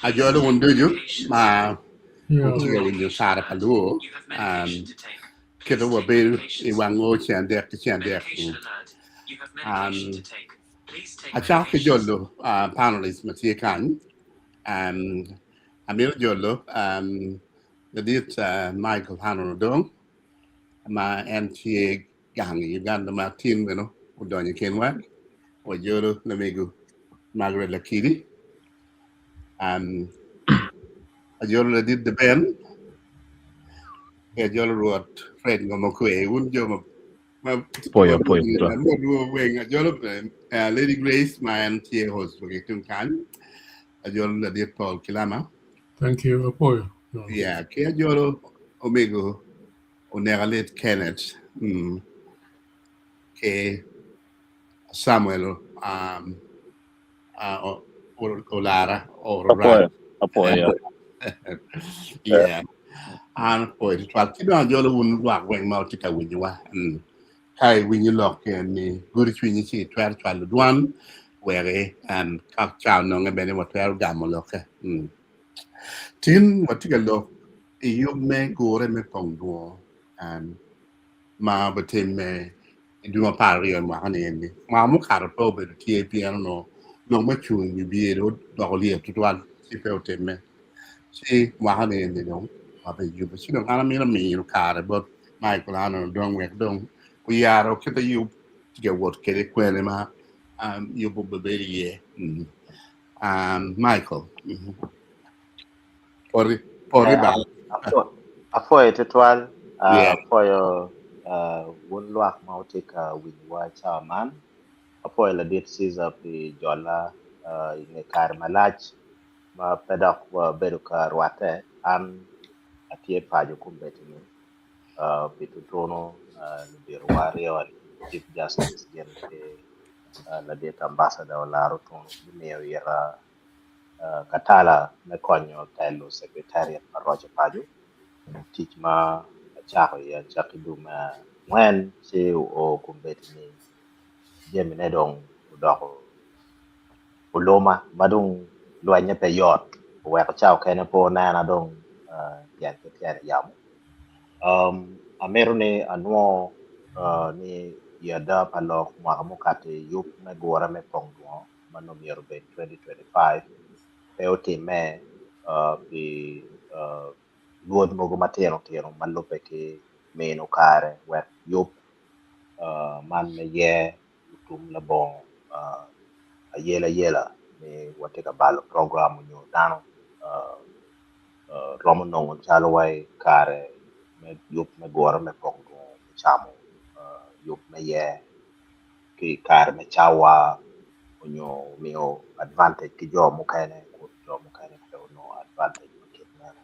Ajolo wun ducu ma wutye ka winyo Sara pa Luo kit ma wabedo i wang o ceng adek ki ceng adek. Acako ki jolo panelist ma tye kany. Amito jolo ladit Michael Haron Odong ma en tye gang i Uganda ma tin meno odonyo i kinwa. Wajolo lamego Margaret Lakidi. Ajolo ladit Deben ki ajolo Rwot Fred Ngomokwe. Wun jo ma Poyo, poyo, tutwal. Weng ajolo Lady Grace ma en tye host wa ki tung kany. Ajolo ladit Paul Kilama. Thank you, apoyo. Yeah, ki ajolo omego Onekalit Kenneth ki Samuel Olara Apoyo, apoyo. Yeah. An apoyo tutwal. Ki dong ajolo wun lwak weng ma wutye ka winyowa. Ka iwinyo lok ni gudo cwinyi ci itwero cwalo dwan wek ka ca ononge bene watwero gamo lokke. Tin watye ka lok i yub me gure me pong dwongo ma obitimme i dwe me 12 i mwaka-ni eni. Mwaka mukato pe obedo tye pien onongo lok me cung i wi bye dong odoko lyet tutwal ci pe otimme. Ci mwaka-ni eni dong wabiyubo. Ci dong an amito miyo kare bot Michael Arnold dong wek dong oyaro kit ma yub tye ka wot kwede kwene ma yub obibedo iye. Michael. Pori, pori ba. Apwoyo tutwal, apwoyo wun lwak ma wutye ka winyowa i cawa man. Apwoyo ladit Caesar pi jola i nge kare malac ma pe dok wabedo ka rwatte. An atye paco kombeddi-ni pi tutunu luditowa aryo-ni, Chief Justice gin ki ladit Ambassador Olara Otunu gumiyo ira katala me konyo telo secretariat pa roco paco tic ma acako i acakki dwe me angwen ci oo kombeddi ni jamine dong odoko oluma ma dong lwenye pe yot oweko ca okene pe onena dong tyen ki tyen i yamo. Amito ni anwo ni i ada pa lok mwaka mukato-i yub me gure me pong dwongo ma nongo myero obed 2025 pe otimme pi lwod mogo matino tino ma lubbe ki mino kare wek yub man me yer otum labongo ayelayela ni watye ka balo program nyo dano romo nongo calo wai kare me yub me gure me pong dwongo me camo yub me yer ki i kare me cawa onyo miyo advantage ki jo mukene kun jo mukene pe onongo advantage ma kit meno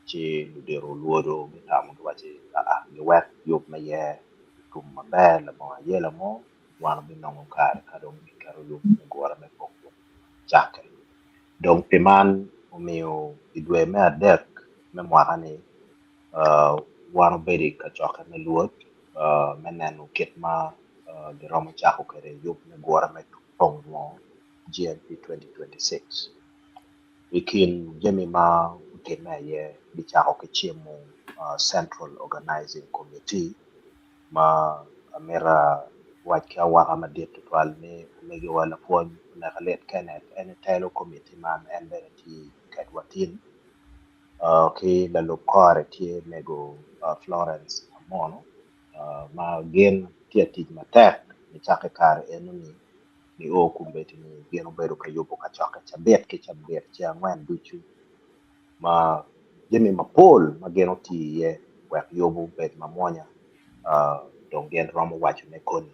ci ludito lwodo gitamo giwaci aa giwek yub me yer otum maber labongo ayela mo wan wabinongo kare ka dong giketo yub me gure me pong dwongo cakke. Dong pi man omiyo i dwe me adek me mwaka-ni wan obedo i kacokke me lwod me neno kit ma giromo cako kwede yub me gure me pong dwongo GMP 2026. I kin jami ma otimme aye gicako ki cimo Central Organizing Committee ma amito awac ki awaka madit tutwal ni omegiwa lapwony Onekalit Kenneth en telo committee man en bene tye kedwa tin ki lalub kore tye mego Florence Amono ma gin tye tic matek nicakke kare enoni nio kombeddi ni gin obedo ka yubo kacokke cabit ki cabit ceng angwen ducu ma jami mapol ma gin otiyo iye wek yubo obed mamwonya dong gin romo wacone koni.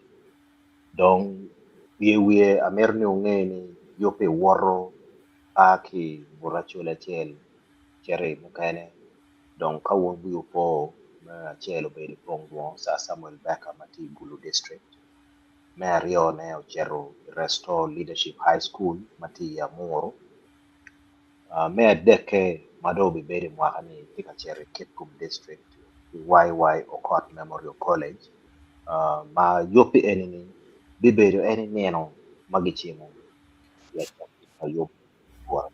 Dong wiye wiye amito ni wunge ni yub-bi woto a ki i but acol acel cito i mukene dong ka wun wiwu opo me acel obedo i pong dwongo Sir Samuel Becker ma tye i Gulu District, me aryone ocito i Restore Leadership High School ma tye i Amuru, me adekke ma dong obibedo i mwaka-ni tye ka cito i Kitgum District i YY Okot Memorial College ma yubbi eni-ni bibedo en i nino ma gicimo i acakki pa yub gure.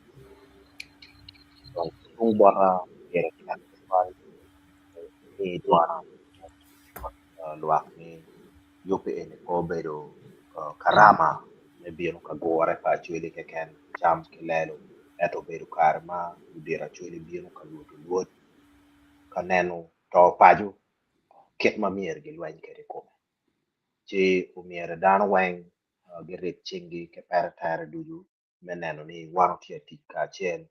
tung bota pire tek tutwal ni dwana bot lwak ni yubbe eni pe obedo karama me bino ka gure pa Acholi keken cam ki lelo ento obedo kare ma ludito Acholi bino ka lwodo lwod ka neno to paco kit ma myero gilweny kwede i kome ci omyero dano weng girib cinggi ki pete tere ducu me neno ni wan watye ka tic kacel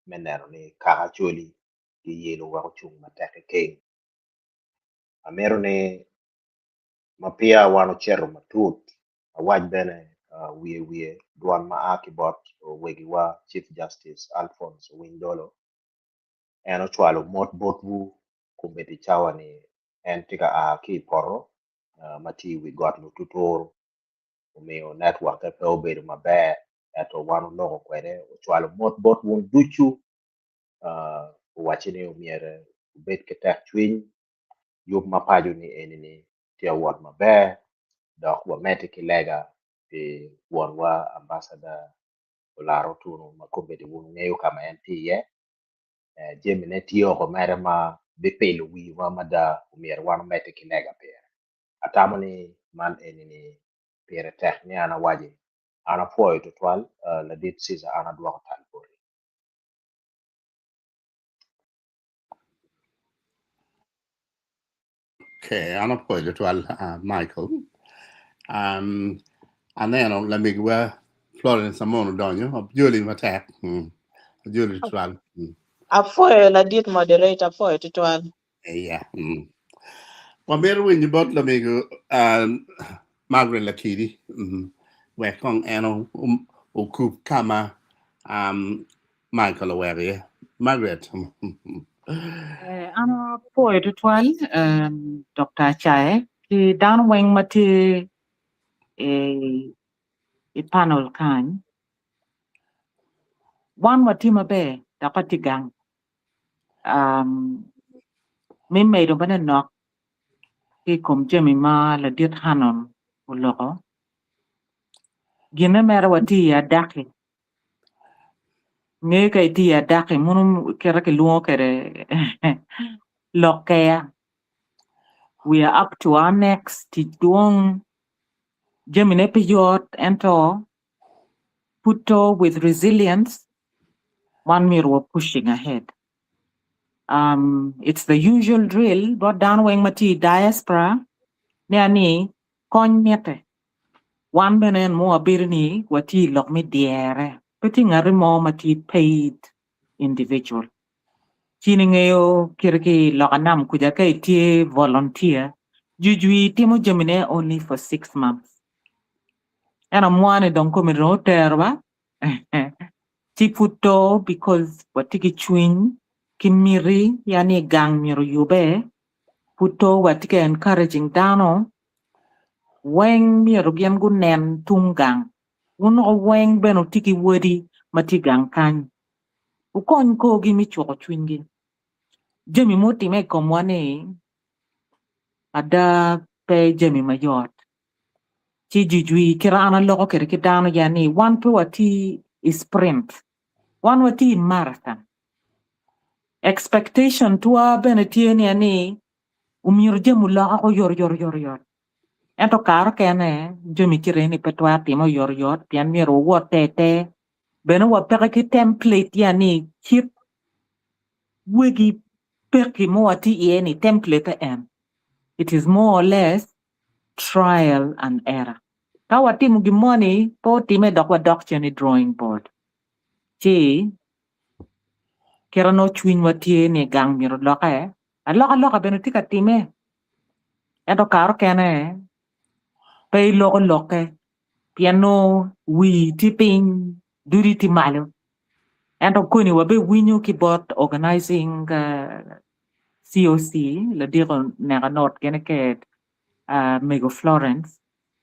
me neno ni kaka Acholi giyelo wek ocung matek i keny. Amito ni ma peya wan ocito matut awac bene wiye wiye dwon ma a ki bot wegiwa Chief Justice Alphonse Owiny Dollo en ocwalo mot botwu kombeddi cawa ni en tye ka a ki i poto ma tye i wi got Lututuru omiyo netwokke pe obedo maber ento wan oloko kwede ocwalo mot bot wun ducu owacci ni omyero wubed ki tekcwiny yub ma paco ni eni-ni tye awot maber dok wamedde ki lega pi wonwa ambasada Olara Otunu ma kombeddi wun wungeyo ka ma en tye iye jamine tye oko mere ma bipilo wiwa mada omyero wan omedde ki lega pire. Atamo ni man eni-ni pire tek ni an awaci. An apwoyo tutwal ladit Ceaser an adwoko tal boti. Okay, an apwoyo tutwal uh, Michael. Um, aneno lamigiwa Florence Amon odonyo, ajoli matek. Ajoli tutwal. Apwoyo ladit moderator, apwoyo tutwal. Yeah. Wamito winyo bot lamego uh, Margaret Lakidi. Wek kong en okub kama um, Michael oweko iye. Margaret. Eh, an apwoyo tutwal um, Dr. Acae ki dano weng ma tye i, i panel kany. Wan watye maber dok watye gang. Um, me medo bene nok ki i kom jami ma ladit Hanon oloko, gine mere watye i adaki Ngeyo ka itye i adaki muno kite kilwongo kwede lok keya we are up to our necks tic dwong jamine pe yot ento pud to with resilience wan myero wa pushing ahead it's the usual drill bot dano weng ma tye i diaspora ni ani kony mitte Wan bene en ma wabedo ni watye i lok me dyere, pe tye ngati mo ma tye paid individual. Ci in ingeyo kite ki i loka nam kuca ka itye volunteer, jwijwi timo jamine only for 6 months. Ento mwa-ni dong kome dong otero ba ci pud to because watye ki cwiny ki miti ya ni gang myero oyube, pud to watye ka encouraging dano weng myero gin gunen tung gang. Wunoko weng bene wutye ki wadi ma tye gang kany. Wukony korgi me cuko cwinygi. Jami mutimme i komwa ni ada pe jami mayot. Ci jwijwi kit an aloko kwede ki dano ya ni wan pe watye i sprint, wan watye i marathon. Expectation twa bene tye ni ni omyero jami olokke oyotoyot oyotoyot. Ento kare okene jami kite eni pe twero time oyotoyot pien myero wawot teter bene wapeke ki template ya ni kit wegi peki ma watye iye ni template en. It is more or less trial and error. Ka watimo gin moni pe otime dok wadok cen i drawing board ci kite nongo cwinywa tye ni gang myero olokke alokaloka bene tye ka timme ento kare okene pe iloko lokke pien nongo wii tye piny dudi tye malo ento koni wabiwinyo ki bot organizing COC ladiko neka not gin ked mego Florence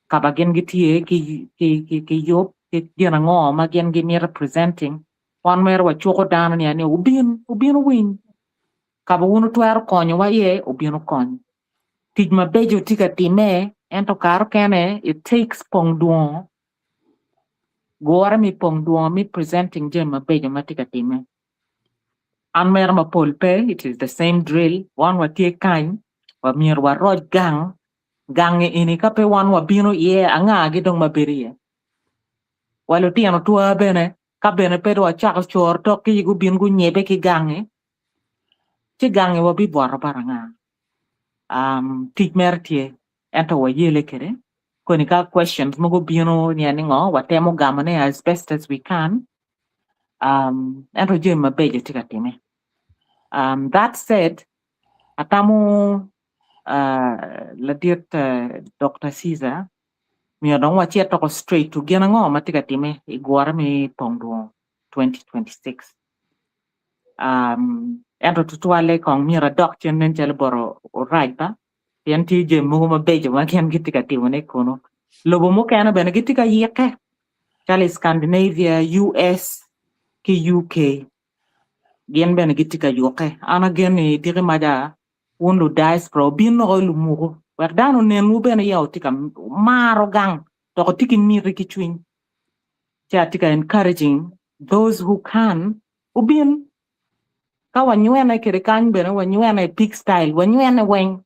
ka ba gin gitye ki yub ki gin ango ma gin gimito presenting wan mere wacuko dano ni ani obin obin owiny ka ba wun wutwero konyowa iye obin okony tic mabeco tye ka timme ento kare okene it takes pong dwongo gure me pong dwongo me presenting jami mabeco ma tye ka timme. An mere mapol pe, it is the same drill. Wan watye kany, wamyero waroc gang. Gangi eni ka pe wan wabino iye, anga gi dong ma bedo iye? Wa lutino twa bene, ka bene pe dong wacako coro tokgi gubin gunyebe ki gangi, ci gangi wabibwoto bot anga? Tic mere tye, ento wayele kwede. Koni ka questions mogo obino ni ngo, watemo gamone as best as we can. Ento jami mabeco tye ka time. That said, atamo ladit Dr. Caesar myero dong wacit doko straight to gin ango ma tye ka time i gure me Pong Dwongo 2026. Ento tutwalle kong myero adok cen nen calo bot Orac ba, pien tye jami mogo mabeco ma gin gitye ka timone kunu. Lobo mukene bene gitye ka yikke calo i Scandinavia, US ki UK gin bene gitye ka yukke. An agen ni diki maca wun lu diaspora wubin loko lumuku wek dano onenwu bene ya wutye ka maro gang dok wutye ki miti ki cwiny. Ci atye ka encouraging those who can wubin ka wanywene kede kany bene wanywene i pig style wanywene weng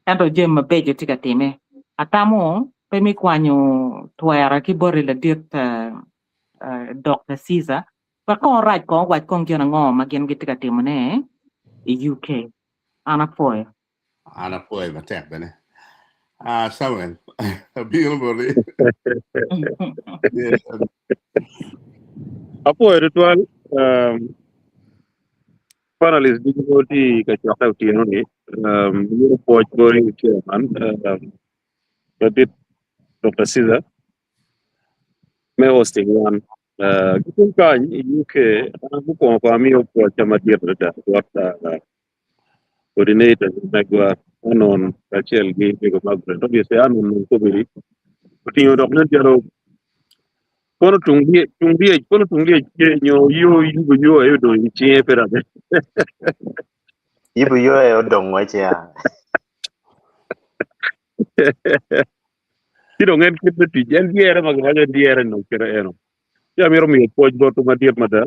ento jami mabeco tye ka time. Atamo pe mi kwanyo twera ki boti ladit Dr. Caesar wek kong orac kong owac kong gin ango ma gin gitye ka timone i UK. An apwoyo. An apwoyo matek bene. Samuel, abiro boti. Apwoyo tutwal panelist ducu ma tye ka cokke otyeno ni myero pwoc boti chairman ladit Dr. Caesar me hosting wan. Ki tung kany i UK an mukwongo kong amiyo pwocca madit adada bot coordinator megwa Anon kacel ki Mego Margaret. Obviously Anon nongo kobedi otingo dok nen calo kono tung lyec kono tung lyec tye nyo yo yubo yo aye odong i cinge pe dok. Yubo yo aye odong wa icinga. Ci dong en kit me tic en dyere ma giwaco en dyere nongo kite eno. Ci amito miyo pwoc botwu madit mada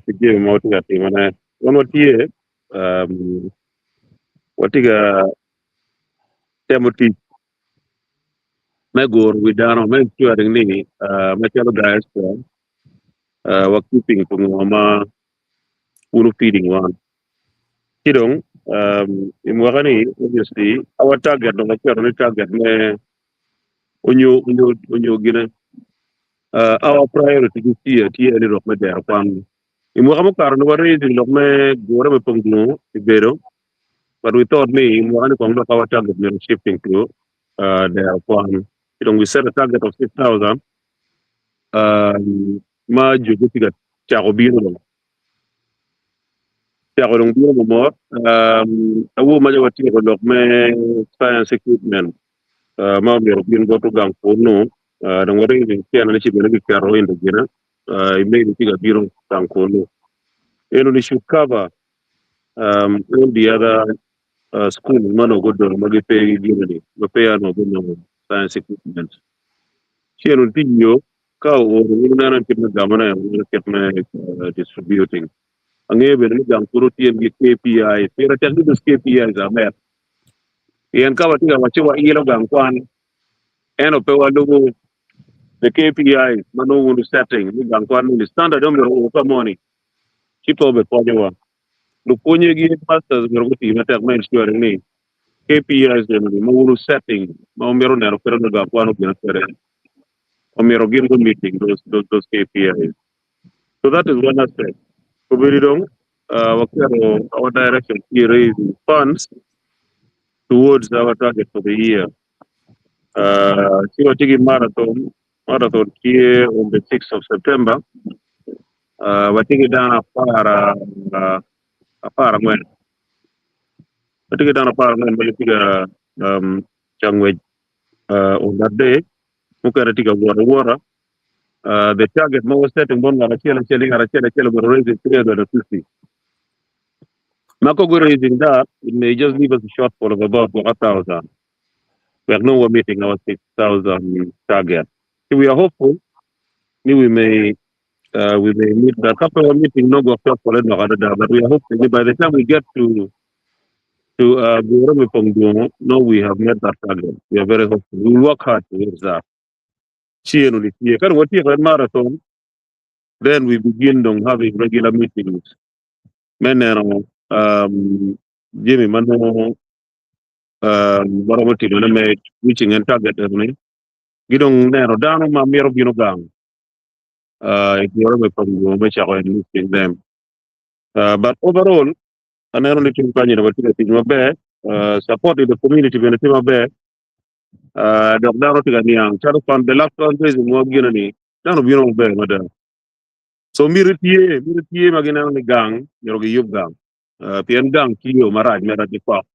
pi jami ma watye ka timone. Wan watye watye ka temo tic me guro wi dano me ensuring ni macalo diaspora wa keeping to ngo ma wun wu feeding wan. Ci dong i mwaka ni obviously our target dong waketo ni target me onyo onyo onyo gine our priority this year tye ni lok me dero kwan. I mwaka mukato ni wa raising lok me gure me pong dwongo i bedo but we thought ni i mwaka ni kong dok our target myero shifting to dero kwan. Ci dong we set a target of 6,000 ma jo gitye ka cako bino dong. Cako dong bino mamot. Awobi ma watyeko lok me science equipment ma omyero obin bot ogang kunu dong waringo cene ci bene kiketo into gine i mail tye ka bino gang kunu. Eno ni should cover all the other schools ma nongo gudong ma gipe ki gine ni ma peya nongo gunongo science equipment. Ci eno tye yo ka ooro wun wuneno kit me gamone wuneno kit me distributing. Angeyo bene ni gang kunu tye ki KPI pire tek ni those KPIs are met pien ka watye ka wacci wailo gang kwan ento pe walubo the KPIs ma nongo wun setting ni gang kwan ni standard omyero oo ka moni ci pe obikonyowa. Lupwonye gi headmasters myero guti matek me ensuring ni KPIs eni ma wun setting ma wumito neno kite ma gang kwan obino kwede omyero gin gu meeting those KPIs. So that is one aspect. Obedo dong waketo our direction tye raising funds towards our target for the year. Ci watye ki marathon, marathon tye on the 6th of September. Watye ki dano 14. Watye ki dano 14 ma gitye ka cangwec on that day. Mukene tye ka wot awota. The target ma wa setting bot ngat acel acel ni ngat acel acel obedo raising 350. Ma ka gu raising that, it may just leave us a shortfall of about 1,000. Wek nongo wa meeting our 6,000 target. So we are hopeful ni we may We may meet that couple of meeting no go for but we are hoping by the time we get to Goro me Pongduomo, no, we have met that target. We are very hopeful. We will work hard towards that. Chien ni tie. Kan wati ka marathon, then we begin dong having regular meetings. Meneno Jimmy mano waromo timo ne me reaching en target ni. Gidong neno dano ma miro bino gang. Goro me Pongduomo me chako en meeting them. But overall, aneno ni tim kanyo na tye ka tic maber, support in the community bene tye maber. Dok dano tye ka niang calo fund the last fundraising ma gino ni dano bino maber mada. So miti tye, miti tye ma gineno ni gang myero giyub gang. Pien gang tiyo marac mere ki kok.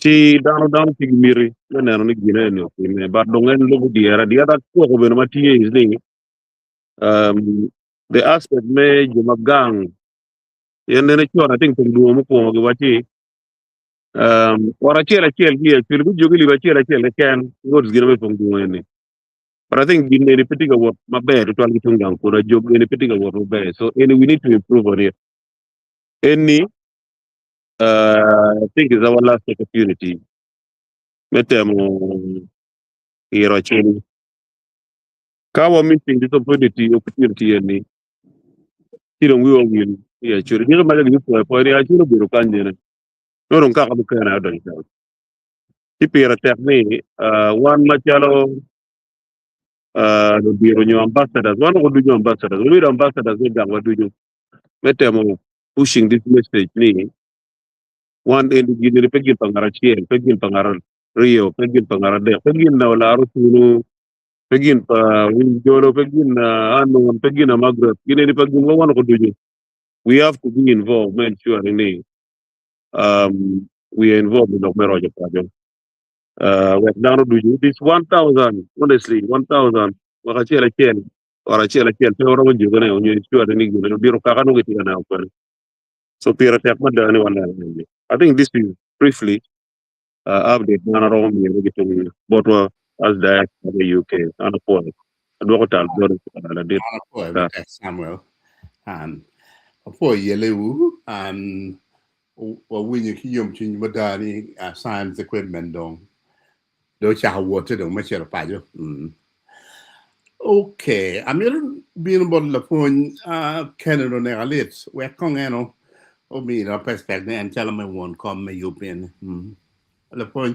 Ci dano dano tye ki miti me neno ni gine eni otime but dong en lubo dyere. The other koko bene ma tye is ni the aspect me jo ma gang pien nene con I think Pongdwongo mukwongo giwacci ot acel acel ki actually gujogi libo acel acel keken roads gine me Pongdwongo eni. But I think gin eni pe tye ka wot maber tutwal ki tung gang kunu ajog eni pe tye ka wot maber so eni we need to improve on it. Eni I think is our last opportunity me temo iro acel. Ka wa missing this opportunity opportunity eni ci dong wiwa owil i Acholi. Nyiko maca gibipwoyo apoya ni Acholi obedo kany nene. Nongo dong kaka mukene odonyo kany. Ci pire tek ni wan macalo ludito nyo ambassadors, wan woko ducu ambassadors, wabedo ambassadors me gangwa ducu me temo pushing this message ni wan eni gin eni pe gin pa ngat acel, pe gin pa ngat aryo, pe gin pa ngat adek, pe gin olaro tunu, pe gin pa Wil Jolo, pe gin Anon, pe gin Margaret, gin eni pa gin wa wan woko ducu. We have to be involved me ensuring ni we are involved i lok me roco paco. Wek dano ducu, this 1000, honestly 1000, wek acel acel, ot acel acel pe oromo jogone onyo ensuring ni gin odiro kaka nongo gitye ka neno kwede. So pire tek mada ni waneno eni. I think this is briefly update ma an aromo miyo ki tung botwa as diaspora me UK. An apwoyo. Adwoko tal boti ladit. An apwoyo matek Samuel. An apwoyo yelewu. An wawinyo ki yomcwiny mada ni science equipment dong dong ocako wotte dong me cito paco. Okay, amito bino bot lapwony Kennedy Onekalit wek kong eno omina perspective ni en calo me won kom me yub eni. Lapwony.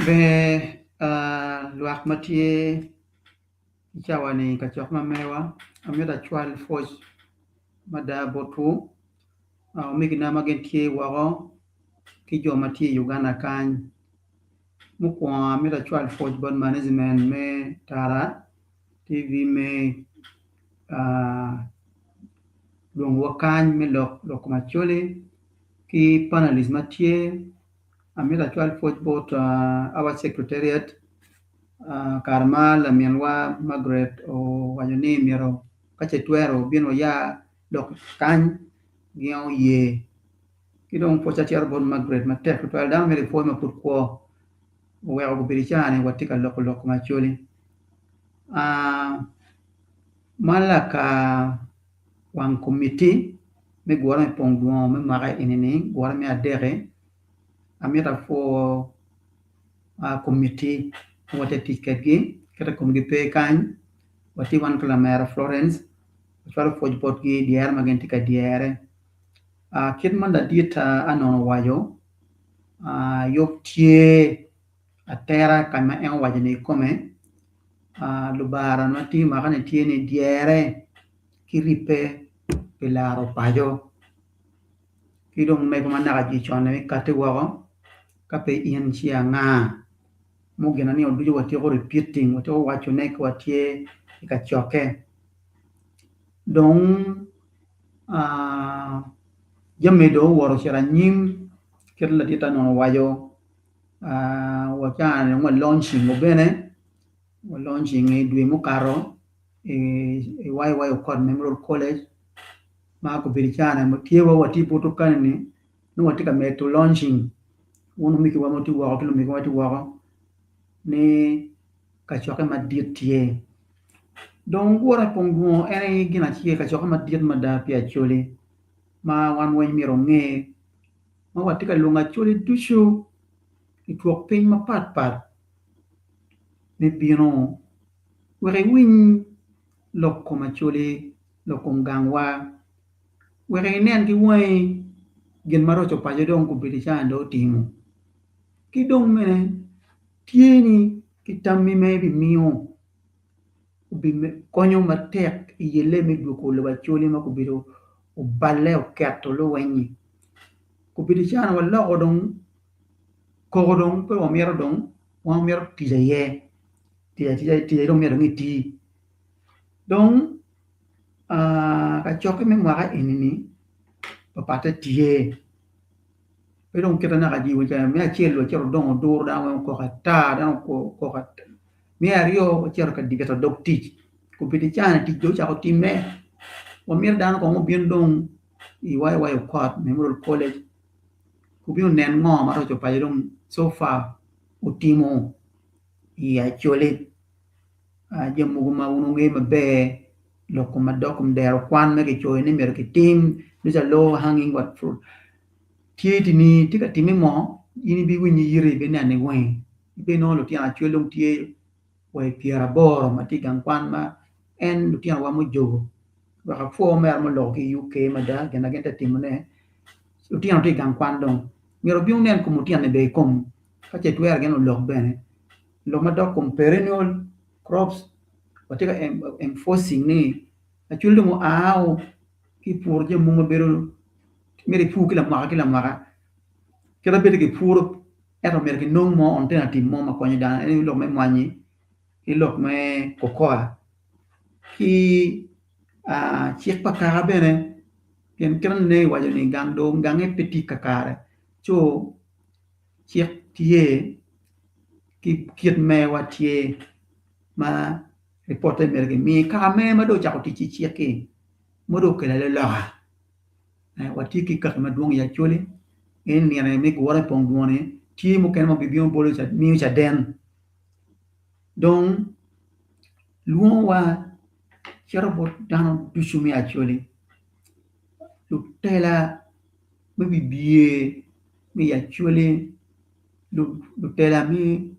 Ber lwak ma tye i cawa-ni ka cok ma mewa, amito acwal pwoc mada botwu omegina ma gin tye woko ki jo ma tye i Uganda kany. Mukwongo amito acwal pwoc bot management me Tara TV me lwongowa kany me lok lok kom Acholi ki panalist ma tye. Amito acwal pwoc bot our secretariat kare ma laminwa Margaret owaco ni myero ka ce twero obin oya lok kany gin oye. Ki dong pwoc acito bot Margaret matek tutwal dano myero ipwoy ma pud kwo oweko gubedo i caa ni watye ka loko lok kom Acholi. Ma laka wang komiti me gure me pong dwongo me mwaka eni-ni gure me adek-ki amito apwo komiti ma watye ka tic kwedgi kit ma komgi pe kany watye wan ki lamera Florence wacwalo pwoc botgi i dyere ma gin tye ka dyere. Kit ma ladit Anon owaco yub tye atera ka ma en owaco ni kikome lubara ma tye mwaka-ni tye ni dyere ki ribbe pi laro paco ki dong mego ma naka jwi con-ni mi kati woko ka pe in ci anga mugine ni ducu watyeko repeating watyeko wacone ka watye i kacokke dong jami dong owoto ocito anyim kit ma ladit Anon owaco wa caa ni dong wa launching bene wa launching i dwe mukato i YY Okot Memorial College ma gubedo i caa ni tye wa watye i buto kany ni nongo watye ka medo launching wun omegiwa ma wutye woko ki lumegiwa ma tye woko ni. Kacokke madit tye. Dong gure pong dwongo en aye gin acel kacokke madit mada pi Acholi ma wan weng myero onge ma watye ka lwongo Acholi ducu i twok piny mapat pat me bino wek iwiny lok kom Acholi lok kom gangwa wek inen ki wangi gin ma roco paco dong gubedo caa dong otimo ki dong bene tye ni ki tammi ma ibimiyo obikonyo matek i yelle me dwogo lobo Acholi ma gubedo oballe oketo luweny-nyi. Gubedo calo waloko dong koko dong pe wamito dong wan wamito tic aye tic atica tic aye dong myero dong iti dong kacokke me mwaka eni-ni papatte tye. Pe dong kite naka jibo ca me acel wacito wadongo oduro dano weng okok ata dano okok ata me aryo wacito ka bito dog tic kombeddi cani tic dong ocako timme wamito dano kong obin dong i YY Okot Memorial College obin onen ngo ma roco paco dong so far otimo i Acholi jami mogo ma wun wungeyo maber lok kom madok kom dero kwan ma kicoyo ni myero kitim those are low hanging what fruit tye tini tye ka timme mo in ibiwinyo iyiti ibineno i wangi ibinongo lutino acwel dong tye wa i pyeraboro ma tye i gang kwan ma en lutinowa mujobo wek apwo omera ma oloko ki i UK mada gin ma gin tye ka timone lutino tye i gang kwan dong myero obin wunen kom lutino-ni bene i kom ka ce twere gin olok bene lok madok kom perennial crops watye ka enforcing ni lacul dong oao ki i puro jami mogo ma bedo myero ipur ki lamwaka ki lamwaka kit ma bed ni kipuro ento myero kinong mo alternative mo ma konyo dano en aye lok me mwanyi ki lok me cocoa ki cik pa kaka bene pien kit ma nene iwaco ni gang dong gange pe tye kakare co cik tye ki kit mewa tye ma ripotte myero kimi kaka me ma dong ocako tic ki cik-ki ma dong okelo aloloka watye ki kaki madwong i Acholi en nino me gure i pong dwone tye mukene ma bibino bolo miyo caden dong lwongowa cito bot dano ducu me Acholi lutela me wibye me i Acholi lutela me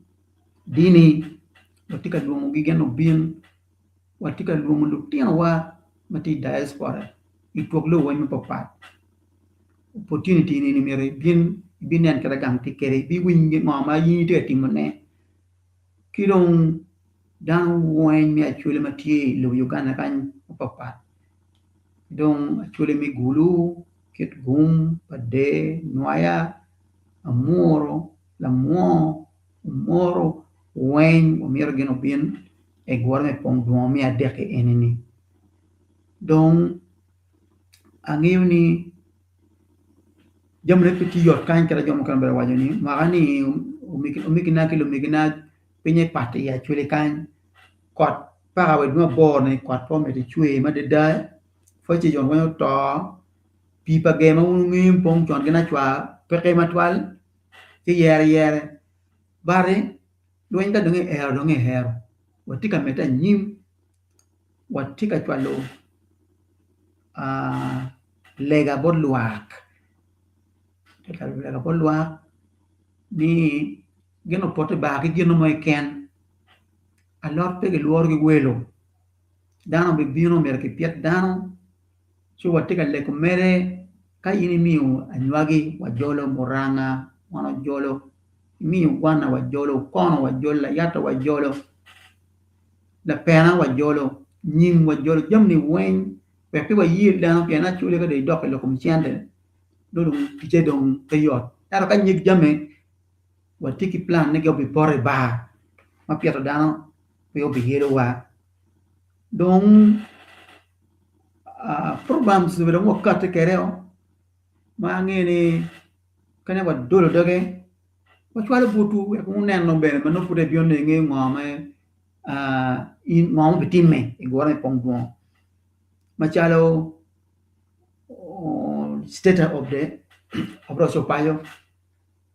dini watye ka lwongogi gin obin watye ka lwongo lutinowa ma tye i diaspora i twok lobo weng mapatpat opportunity eni myero ibin ibinen kit ma gang tye kwede ibiwiny ngo ma in itye ka timone ki dong dano weng me acholi ma tye i lobo Uganda kany mapatpat dong acholi me Gulu, Kitgum, Pader, Nwoya, Amuru, Lamwo, Omoro weng omyero gin obin i gure me pong dwongo me adek-ki eni-ni dong angeyo ni jamine pe tye yot kany kit ma jo mukene obedo ka waco ni mwaka ni omegina ki lumegina pinye pat i Acholi kany kot paka wa i dwe me aboro ni kot pe omito cwer madada pwod ci jo weng oto pii pa ger ma wun wungeyo pong con gin acwa peke matwal ci yere yere bati lweny ka dong iero dong iero watye ka medde anyim watye ka cwalo lega bot lwak atye ka cwalo lega bot lwak ni gin opoto i bar ki gin mo keken alot pe gilworo ki welo dano bibino myero kipit dano ci watye ka lego mere ka in imiyo anywagi wajolo muranga wan wajolo imiyo gwana wajolo okono wajolo layata wajolo lapena wajolo nyim wajolo jami weng wek pe wayel dano pien actually ka dong idok i lok kom cente nongo dong ticce dong pe yot ento ka nyig jami watye ki plan ni obipoto i bar ma pito dano pe obiyelowa dong programs bene dong wakati kwede ma angeyo ni kanya wadolo doge wacwalo botwu wek wuneno bene ma nongo pud ibino nongo ingeyo ngo ma ngo ma obitimme i gure me pong dwong macalo state of the of roco paco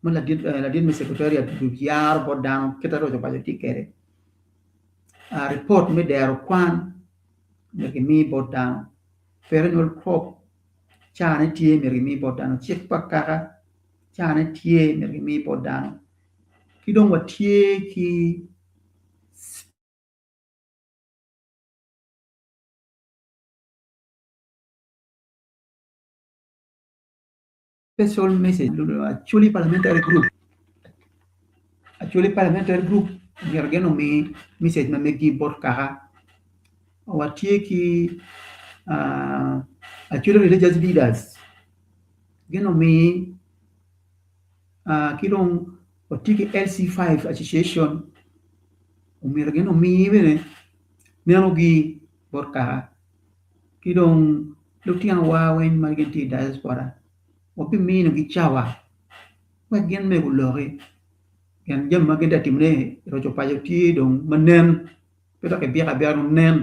ma ladit me secretariat yaro bot dano kit ma roco paco tye kwede. Ripot me dero kwan myero kimi bot dano, perennial crop cane tye myero kimi bot dano, cik pa kaka cane tye myero kimi bot dano ki dong watye ki Special message Acholi parliamentary group Acholi parliamentary group myero gin omi message ma megi bot kaka watye ki Acholi religious leaders gin omi ki dong watye ki LC5 association omyero gin omi bene nenogi bot kaka ki dong lutinowa weng ma gin tye i diaspora wabiminogi cawa wek gin bene guloki pien jami ma gin tye ka timone i roco paco tye dong ma nen pe dok kibiko abika dong nen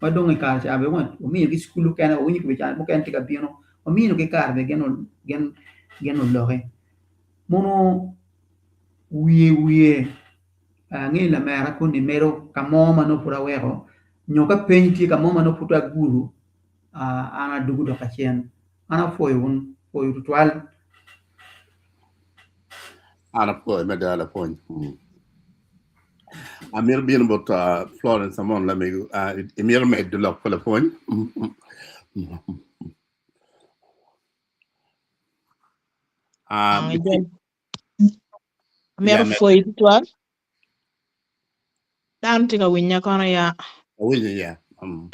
ma dong i kare ca bene wamiyogi cukul mukene wawinyo ki mukene tye ka bino waminogi kare bene gin oloki mono wiye wiye angeyo lamera koni medo ka mo ma nongo pud aweko nyo ka peny tye ka mo ma nongo pud agudo an adwogo dok acen an apwoyo wun apwoyo tutwal. An apwoyo mada lapwony. Amito bino bot Florence Amon lamego imito medo lok pa lapwony. Amito pwoyi tutwal. Dano tye ka winya kono ya. Awinyo ya.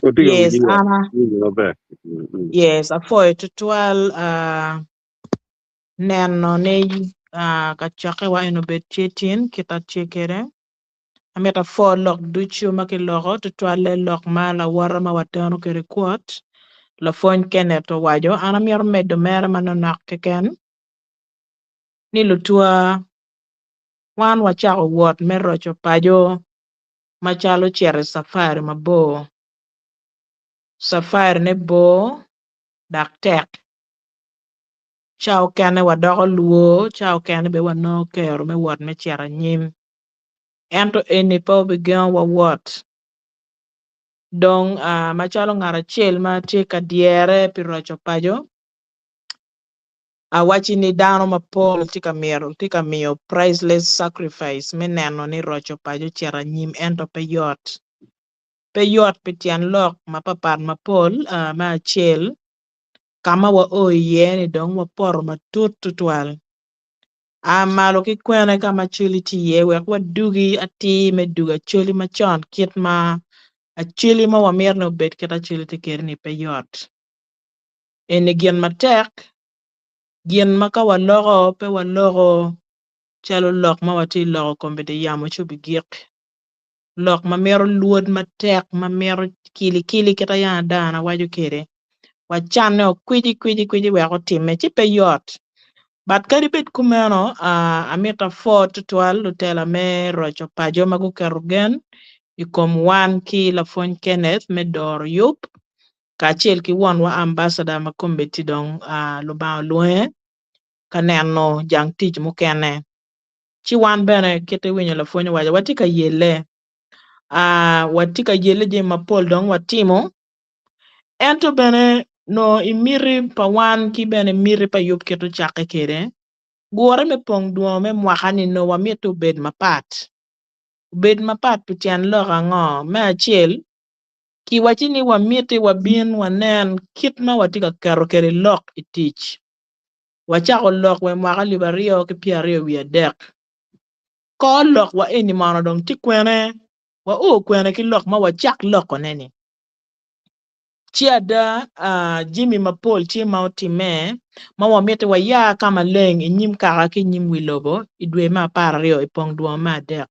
Otye ka Yes, winyi ya. ana. Winyi maber. Yes, apwoyo tutwal neno ni kacokkewa eni obed tye tin kit ma tye kwede. Amito apwo lok ducu ma kiloko tutwalle lok ma lawota ma wateno kwede kwot lapwony Kenneth owaco. An amito medo mere manonok keken ni lutwa wan wacako wot me roco paco macalo cito i cafari mabor. Cafarine bor dok tek. Ca okene wadoko lwor, ca okene bene wanongo kero me wot me cito anyim. Ento eni pe obigengowa wot. Dong macalo ngat acel ma tye ka dyere pi roco paco, Awacci ni dano mapol tye ka mito tye ka miyo priceless sacrifice me neno ni roco paco ocito anyim ento pe yot. Pe yot pi tyen lok mapapat mapol me acel ka ma wao iye ni dong wapoto matut tutwal. A malo ki kwene ka ma Acholi tye iye wek wadugi atir me dugo Acholi macon kit ma Acholi ma wamito ni obed kit Acholi tye kwede ni pe yot. Eni gin matek, gin ma ka waloko pe waloko calo lok ma watye ka loko kombeddi yamo ci obigik, lok ma mito lwod matek ma mito kilikili kit ma yam adana waco kwede wacanne okwici kwici kwici wek otimme ci pe yot but kadi bed kumeno amito apwo tutwal lutela me roco paco ma guketo gen i kom wan ki lapwony Kenneth me doro yub kacel ki wonwa ambassador ma kombeddi dong Lubanga olwonge ka neno jang tic mukene. Ci wan bene kit iwinyo lapwony owaco watye ka yelle, watye ka yelle jami mapol dong watimo ento bene nongo imiti pa wan ki bene miti pa yub kit ocakke kwede gure me pong dwongo me mwaka ni nongo wamito obed mapat. Obed mapat pi tyen lok ango? Me acel Kiwacci ni wamiti wabin wanen kit ma watye ka keto kwede lok i tic. Wacako lok wa i mwaka alip aryo ki pyeraryo wiye adek. Kor lokwa eni mono dong tye kwene? Wao kwene ki lok ma wacak lokone-ni? Ci ada, jami mapol tye ma otimme ma wamiti waya ka maleng i nyim kaka ki i nyim wi lobo i dwe me apararyo i pong dwongo me adek.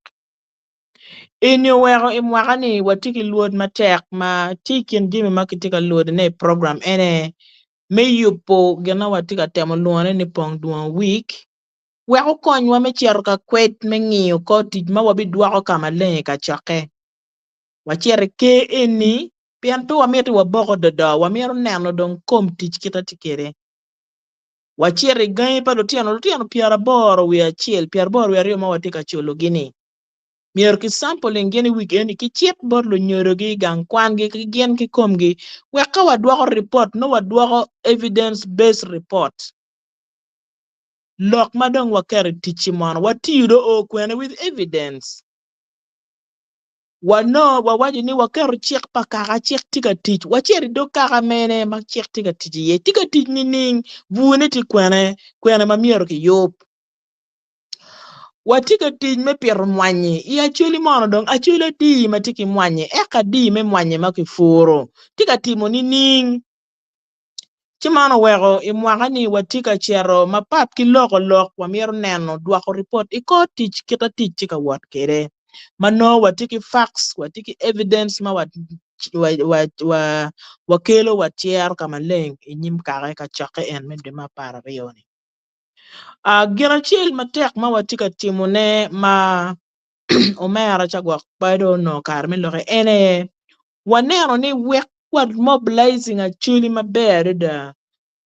Eni oweko i mwaka-ni watye ki lwod matek ma tye i kin jami ma kitye ka lwodone i program ene me yubo gin ma watye ka temo lwongone ni Pong Dwongo Week wek okonywa me cito ka kwed me ngiyo kor tic ma wabidwoko ka maleng i kacokke. Wacito i ker eni pien pe wamito waboko dodo, wamito neno dong kom tic kit ma tye kwede. Wacito i gangi pa lutino, lutino 81, 82 ma watye ka culogi-ni. Myero ki sampling gin i week eni ki cit bot lunyodogi i gang kwangi ki gin ki komgi wek ka wadwoko report nongo wadwoko evidence based report. Lok ma dong waketo i tic-ci mono watiyo dong oo kwene with evidence. Wanongo wawaco ni waketo cik pa kaka cik tye ka tic wacito i dog kaka mene ma cik tye ka tic iye tye ka tic nining bwone tye kwene kwene ma myero kiyub. Watye ka tic me pito mwanyi i Acholi mono dong Acholi adi ma tye ki mwanyi eka adi me mwanyi ma kipuro tye ka timo nining? Ci man oweko i mwaka-ni watye ka cito mapat ki loko lok wamito neno dwoko ripot i kor tic kit ma tic tye ka wot kwede ma nongo watye ki facts watye ki evidence ma wakelo watyero ka maleng i nyim kaka i kacokke en me dwe me 12-ni. Gin acel matek ma watye ka timone ma omera ca gwok pe dong onongo kare me lokke en aye waneno ni wek wa mobilizing Acholi maber adada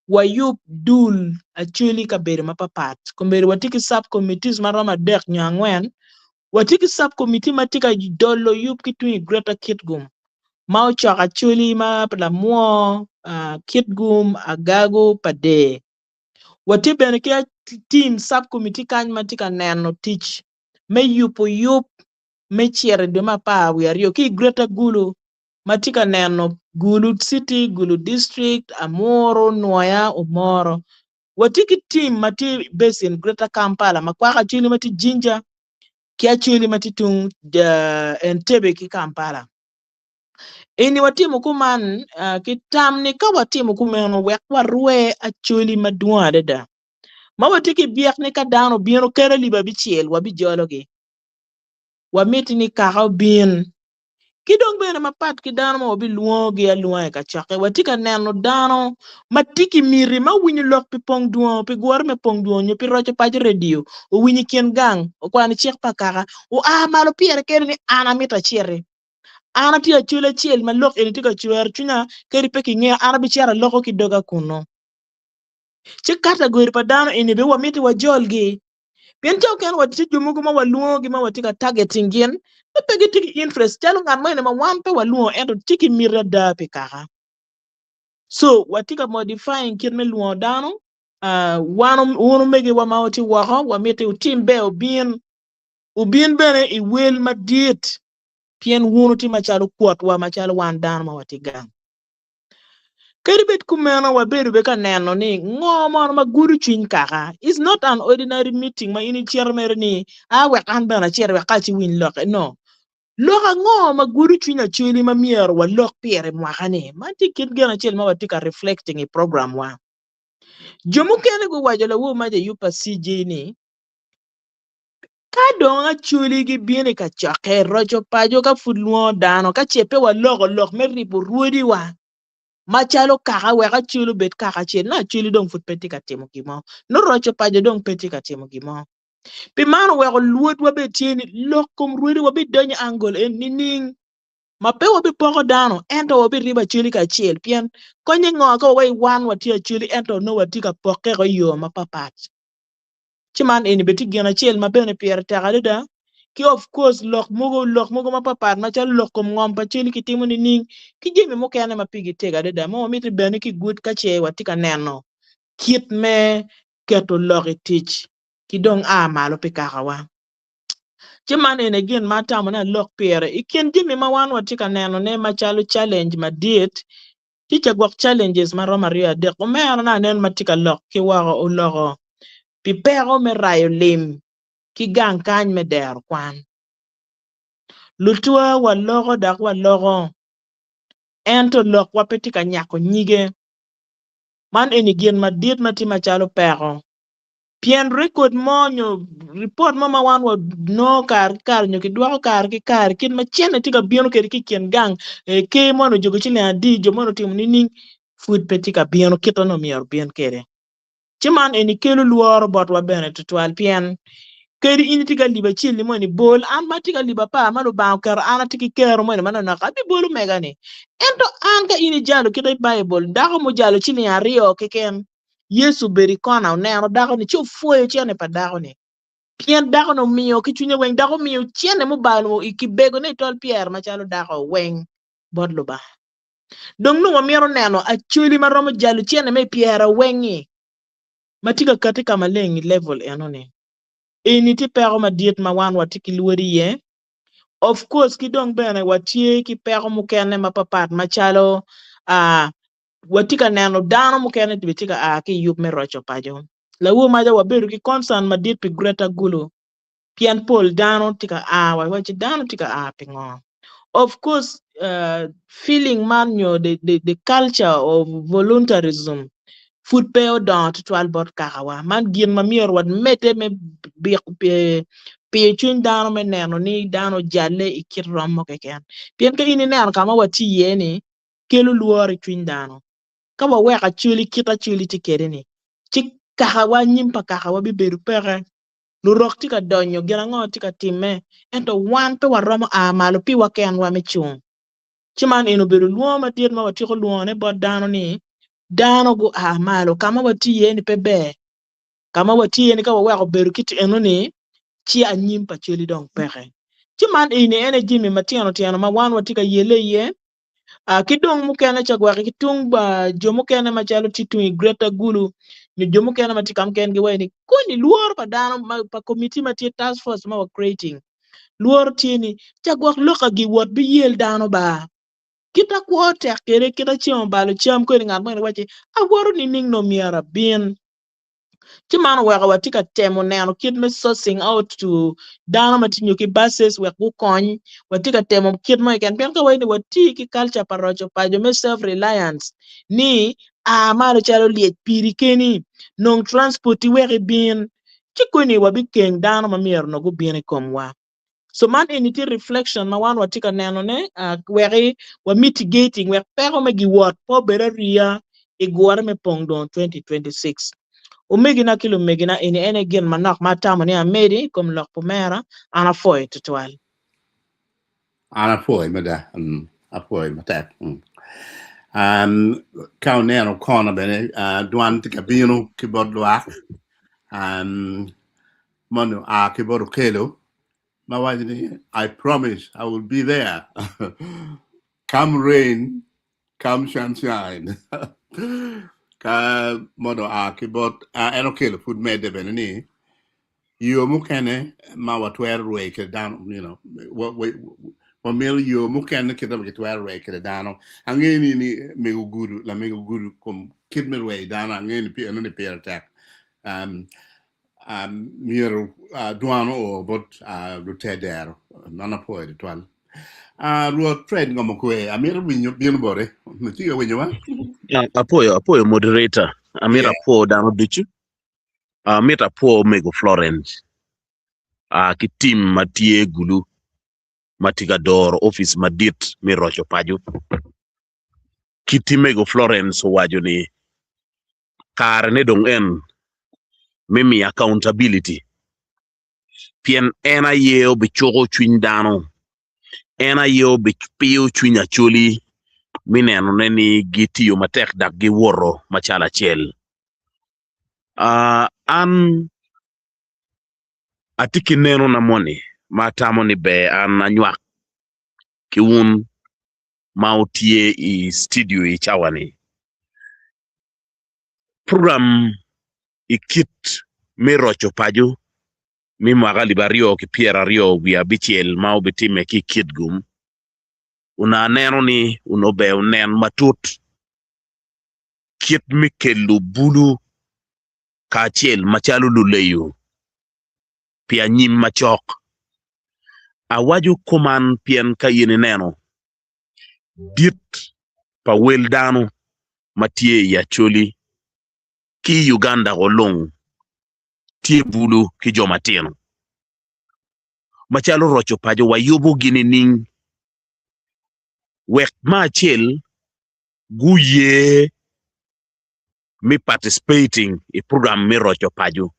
wayub dul Acholi i kabedo mapapat kombeddi watye ki sub committees ma romo adek nyo angwen watye ki sub committee ma tye ka dolo yub ki tung i Greater Kitgum ma ocoko Acholi ma Lamwo, Kitgum, Agago, Pader. Watye bene ki team sub committee kany ma tye ka neno tic me yubo yub me cito i dwe me 12 ki i Greater Gulu ma tye ka neno Gulu City, Gulu District, Amuru, Nwoya, Omoro. Watye ki team ma tye based in Greater Kampala ma kwako Acholi ma tye Jinja ki Acholi ma tye tung Entebbe ki Kampala. Eni watimo kuman ki tam ni ka watimo kumeno wek warwe acholi madwong adada ma watye ki byek ni ka dano obino kadi alip abicel wabijologi. Wamiti ni kaka obin. Ki dong bene mapat ki dano ma wabilwongogi alwonga i kacokke, watye ka neno dano ma tye ki miti ma winyo lok pi pong dwongo, pi gure me pong dwongo nyo pi roco paco redio, owinyo i kin gang, okwano cik pa kaka, oa malo pire kene ni an amito aciti. An atye acol acel ma lok eni tye ka cwero cwinya, kadi pe kingeya, an abicito aloko ki doga kunnu. Ci katagori pa dano eni bene wamiti wajolgi. Pien ca okene watye jo mogo ma walwongogi ma watye ka targeting gin, ma pe gitye ki interest calo ngat mo eni ma wan pe walwongo ento tye ki miti ada pi kaka. So watye ka modifying kit me lwongo dano, uh, wan wun omegiwa ma wutye woko, wamiti wutim ber wubin, wubin bene i wel madit pien wun wutye macalo kwotwa, macalo wan dano ma watye gang. Kadi bed kumeno, wabedo be ka neno ni ngo mono ma gudo cwiny kaka. It's not an ordinary meeting ma in icito mere ni a wek an bene acit wek ka aciwiny lokke. No. Lok ango ma gudo cwiny Acholi ma myero walok pire i mwaka-ni? Man tye kit gin acel ma watye ka reflecting i program wa. Jo mukene guwaco lawor maca i yub pa CJ ni, Ka dong Acholi gibino i kacokke, roco paco ka pud lwongo dano, ka ce pe waloko lok me ribo rwodiwa macalo kaka wek Acholi obed kaka acel, nongo Acholi dong pud pe tye ka timo gin mo, nongo roco paco dong pe tye ka timo gin mo. Pi man oweko lwodwa bene tye ni lok kom rwodiwa bidonyo i angle eni nining ma pe wabipoko dano ento wabiribo Acholi kacel pien konye ngo ka wawaci wan watye Acholi ento nongo watye ka pokkeo i yo mapapat. Ci man eni bene tye gin acel ma bene pire tek adada ki of course lok mogo lok mogo mapapat macalo lok kom ngom pa celi kitimo nining ki jami mukene ma pigi tego adada ma wamito bene ki gud ka ce watye ka neno kit me keto lok i tic ki dong a malo pi kakawa. Ci man eni gin ma atamo ni alok pire i kin jami ma wan watye ka nenone macalo challenge madit Tye ca gwok challenges ma romo aryo adek. Omera na anen ma tye ka lok ki woko oloko pi peko me rayo lim ki gang kany me dero kwan. Lutwa waloko dok waloko ento lokwa pe tye ka nyako nyige. Man eni gin madit ma tye macalo peko. Pien rekod mo nyo ripot mo ma wan wanongo kare ki kare nyo kidwoko kare ki kare kit ma cente tye ka bino kwede ki i kin gang, ker moni ojogo ciling adi, jo moni otimo nining, pud pe tye ka bino kit ma onongo myero obin kwede. Ci man eni kelo lworo botwa bene tutwal pien kadi in itye ki alip acel-li moni bol, an ma atye ki alip apar ma Lubanga oketo an atye ki kero moni manok abibolo mega-ni. Ento an ka in ijalo kit ma i Baibul dako mujalo ciling aryo keken Yecu obedo i kona oneno dako-ni ci opwoyo cene pa dako-ni. Pien dako-ni omiyo ki cwinye weng, dok omiyo cente mubalo i kibegone i tol pyere macalo dako weng bot Lubanga. Dong nongo wamito neno acholi ma romo jalo cente me i pyere weng-ngi ma tye ka kati ka maleng i level eno-ni. Eni tye peko madit ma wan watye ki lwod iye. Of course ki dong bene watye ki peko mukene mapapat macalo ah, watye ka neno dano mukene bene tye ka a ki i yub me roco paco. Lawor maca wabedo ki concern madit pi Greater Gulu pien pol dano tye ka a wawaci dano tye ka a pingo. Of course uh, feeling man nyo the, the, the culture of voluntarism pud pe odongo tutwal bot kakawa. Man gin ma myero wamedde me piyo cwiny dano me neno ni dano ojalle i kit rom mo keken. Pien ka in ineno ka ma watye iye ni kelo lworo i cwiny dano. Ka waweko acholi kit acholi tye kwede-ni, ci kakawa, anyim pa kakawa bibedo peke. Lurok tye ka donyo, gin ango tye ka timme, ento wan pe waromo a malo piwa kenwa me cung. Ci man eni obedo lwongo madit ma watyeko lwongone bot dano ni, dano gua malo. Ka ma watye iye-ni pe ber. Ka ma watye iye-ni ka waweko bedo kit eno-ni, ci anyim pa Acholi dong peke. Ci man eni en aye jami matino tino ma wan watye ka yelle iye. Ki dong mukene ca gweki ki tung ba jo mukene macalo tye tung i Greater Gulu nyo jo mukene ma tye ka mukene giwaco ni koni lworo pa dano ma pa committee ma tye task force ma wa creating lworo tye ni ca gwok loka giwot biyel dano ba kita kwo tek kede kita ceng obalo cam kodi ngat moni waci awoto nining no myero abin. Ci man oweko watye ka temo neno kit me sourcing out to dano ma tye nyo ki buses wek gukony. Watye ka temo kit mo keken pien ka waye ni wati ki culture pa roco paco me self reliance ni a malo calo lyec piri keni nong transport wek ibin ci koni wabikeng dano ma myero onongo gubin i komwa. So man eni tye reflection ma wan watye ka neno ne weki wa mitigating wek peko me giwot pe obed ariya i gure me pong dong 2026. Omegina ki lumegina eni en aye gin manok ma atamo ni amedi i kom lok pa omera, an apwoyo tutwal. An apwoyo mada, apwoyo matek. Ka wuneno kona bene dwan tye ka bino ki bot lwak. Moni oa ki bot Okello ma waco ni I promise I will be there come rain come sunshine ka moni oa ki bot en Okello pud medde bene ni yo mukene ma watwero rweyo kwede dano you know wamito yo mukene kit ma kitwero rweyo kwede dano angeyo ni mego gudo lamego gudo kom kit me rweyo dano angeyo ni enoni pire tek Myero dwan oo bot lutedero. Man apwoyo tutwal. Rwot Fred Ngomo Kwe, amito winyo bino boti. Itye ka winyowa? Apwoyo, apwoyo moderator. Amito apwo dano ducu. Amito apwo omego Florence ki team ma tye Gulu ma tye ka doro opic madit me roco paco. Kit mego Florence owaco ni karene dong en me miyo accountability pien en aye obicuko cwiny dano, en aye obipiyo cwiny Acholi me nenone ni gitiyo matek dok giwoto macalo acel. An atye ki nenona moni ma atamo ni ber an anywak ki wun ma wutye i studio i cawa-ni. Program i kit me roco paco me mwaka alip aryo ki pyeraryo wiye abicel ma obitimme ki i Kitgum onongo aneno ni onongo ber onen matut kit me kelo bulu kacel macalo luleyo pi anyim macok. Awaco kuman pien ka in ineno dit pa wel dano ma tye i Acholi ki i Uganda olung tye bulu ki jo matino. Macalo roco paco wayubogi nining wek me acel guye me participating i program me roco paco,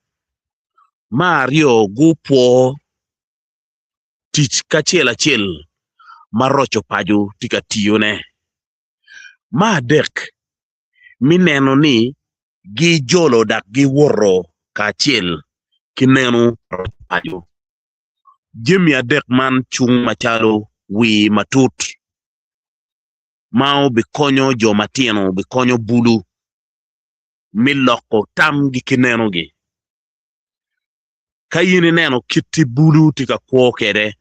me aryo gupwo tic kacel acel ma roco paco tye ka tiyone. Me adek, me neno ni gijolo dok giwoto kacel ki neno roco paco. paco. Jami adek man cung macalo wir matut ma obikonyo jo matino, obikonyo bulu me loko tamgi ki nenogi. Ka in ineno kit bulu tye ka kwo kwede,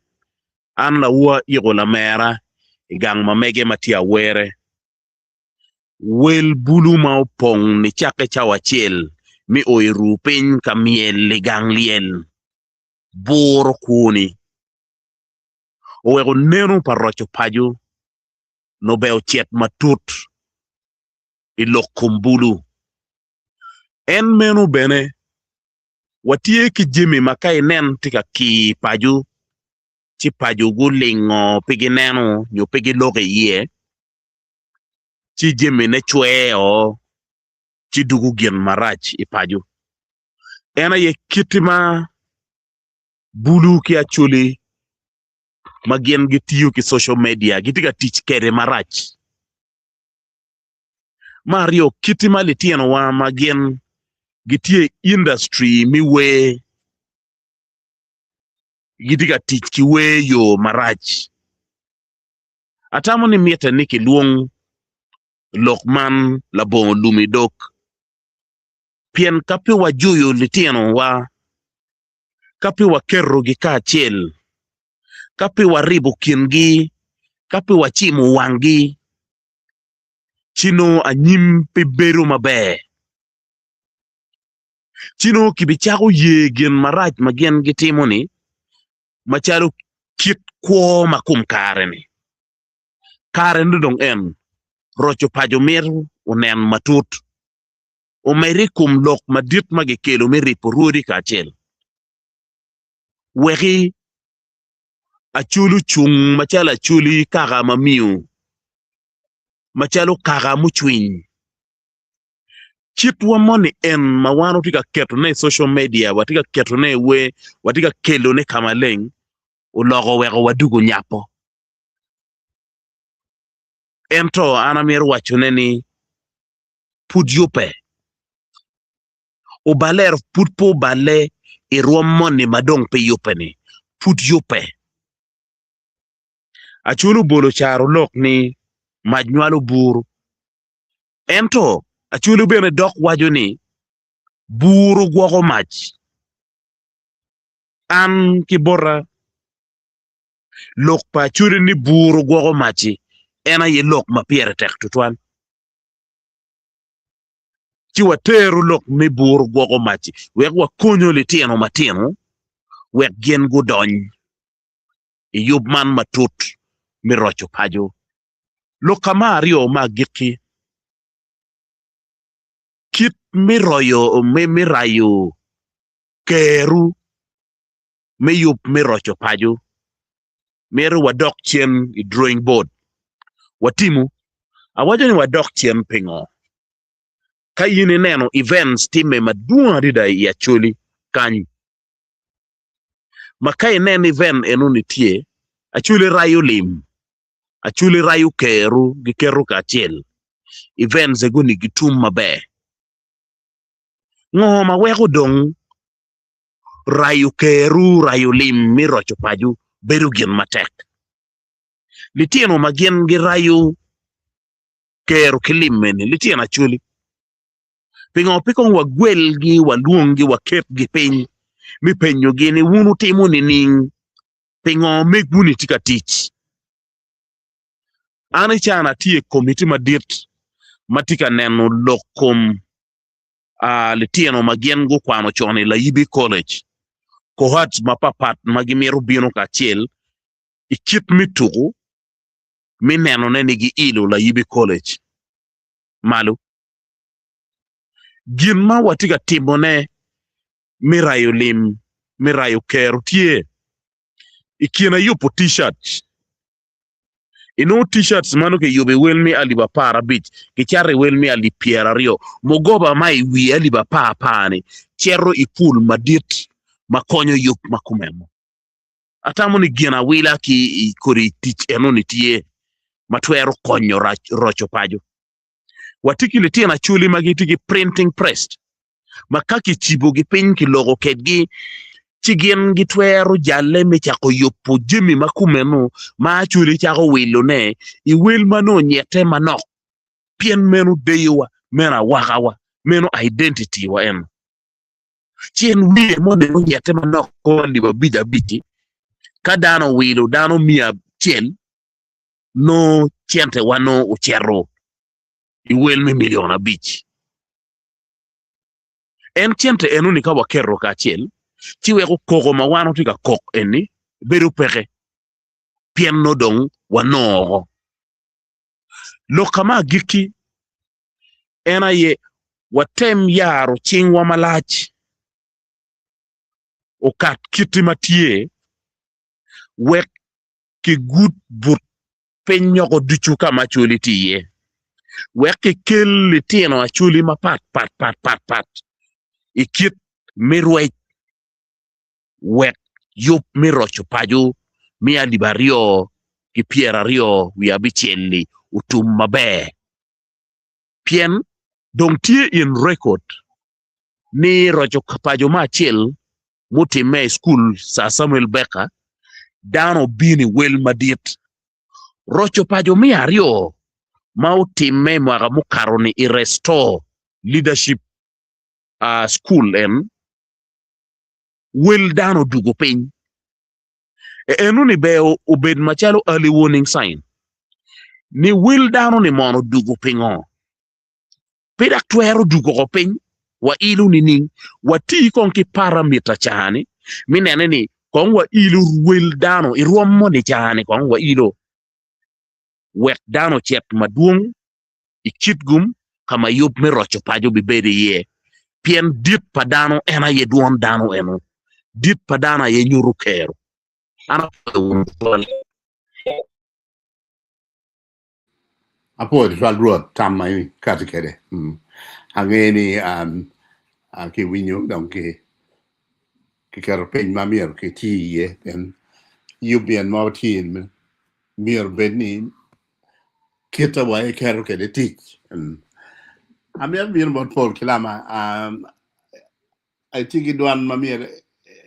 an lawa iko lamera i gang ma mege ma tye awere. Wel bulu ma opong nicakke cawa acel mi o i ruu piny ka myel i gang lyel buro kwoni oweko neno pa roco paco nongo bene ocit matut i lok kom bulu. En meno bene watye ki jami ma ka inen tye ka kir paco ci paco gulingo pe gineno nyo pe giloko iye ci jamine cweo ci dugo gin marac i paco. En aye kit ma bulu ki acholi ma gin gitiyo ki social media gitye ka tic kwede marac. Me aryo, kit ma litinowa ma gin gitye i industry me wer gitye ka tic ki wer i yo marac. Atamo ni mitte ni kilwong lok man labongo lum i dog, pien ka pe wajuyo litinowa, ka pe waketogi kacel, ka pe waribo kingi, ka pe wacimo wanggi, ci nongo anyim pe bedo maber. Ci nongo kibicako ye gin marac ma gin gitimo-ni macalo kit kwo ma kom kare-ni. Kare-ni dong en, roco paco mito onen matut, omedo i kom lok madit ma gikelo me ribo rwodi kacel, weki Acholi ocung macalo Acholi kaka ma miyo, macalo kaka mucwiny. Kitwa moni en ma wan watye ka ketone i social media, watye ka ketone i wer, watye ka kelone ka maleng oloko oweko wadugo nyapo. Ento an amito wacone ni pud yubbe. Oballe pud pe oballe i rwom moni ma dong pe yubbe-ni, pud yubbe. Acholi obolo carolok ni mac nywalo buru. Ento Acholi bene dok waco ni buru gwoko mac. An ki bota, lok pa Acholi ni buru gwoko mac-ci en aye lok ma pire tek tutwal. Ci watero lok me buru gwoko mac-ci wek wakonyo litino matino wek gin gudony i yub man matut me roco paco. Lok ka ma aryo me agikki, kit me royo me rayo keru me yub me roco paco mito wadok cen i drawing board watimu. Awaco ni wadok cen pingo? Ka in ineno events timme madwong adada i Acholi kany ma ka inen event enoni tye Acholi rayo lim Acholi rayo keru giketo kacel events egoni gitum maber. Ngo ma weko dong rayo keru rayo lim me roco paco bedo gin matek? Litino ma gin girayo keru ki lim eni litino Acholi pingo pe kong wagwelgi walwonggi waketgi piny me penyogi ni wun wutimo nining? Pingo megwu-ni tye ka tic? An i caa-ni atye i komiti madit ma tye ka neno lok kom litino ma gin gukwano con i Layibi College, cohorts mapatpat ma gimito bino kacel i kit me tuku me nenone ni giilo Layibi College malo. Gin ma watye ka timone me rayo lim, me rayo kero tye i kine yubo T-shirts. Inongo T-shirts ma nongo kiyubo i wel me alip aparabic kicato i wel me alip pyeraryo. Mugoba ma i wi alip apar apar-ni cito i pul madit ma konyo yub ma kumeno. Atamo ni gin awila ki i kodi tic enoni tye ma twero konyo roco paco. Watye ki litino acholi ma gitye ki printing press ma ka kicibogi piny kiloko kedgi. ci gin gitwero jalle me cako yubo jami ma kumeno ma Acholi cako wilone i wel ma nongo onyette manok, pien meno deyowa, meno awakawa, meno identity-wa eno. Ci en wiye moni onyette manok kor alip abic abic-ci, ka dano owilo dano miya acel, nongo centewa nongo ocito i wel me milion abic. En cente enoni ka waketo kacel, ci weko koko ma wan watye ka kok eni bedo peke, pien nongo dong wanongo oko. Lok ka ma agikki en aye watem yaro cingwa malac okat kiti ma tye wek kigud but piny nyoko ducu ka ma Acholi tye iye, wek kikel litino Acholi mapat pat pat pat pat i kit me rwec wek yub me roco paco me alip 2026-li otum maber. Pien dong tye in record ni roco paco me acel mutimme i cukul Sir Samuel Baker, dano obino i wel madit. Roco paco me aryo ma otimme i mwaka mukato-ni i Restore Leadership School en, wel dano odwogo piny. Enoni ber obed macalo early warning sign ni wel dano-ni mono odwogo pingo? Pe dok twero dwogo oko piny wailo nining? Wati kong ki paramita ca-ni me nene ni kong wailo wel dano i rwom moni ca-ni kong wailo wek dano ocit madwong i Kitgum ka ma yub me roco paco bibedo iye pien dit pa dano en aye dwon dano eno dit pa dano aye nyuto kero. An apwoyo wun tutwal. Apwoyo tutwal Rwot tam ma ikati kwede. Angeyo ni kiwinyo dong kiketo piny ma myero kiti iye pien yub en ma watye myero obed ni kite wa iketo kwede tic. Amito bino bot Paul ki Lama itye ki dwan ma myero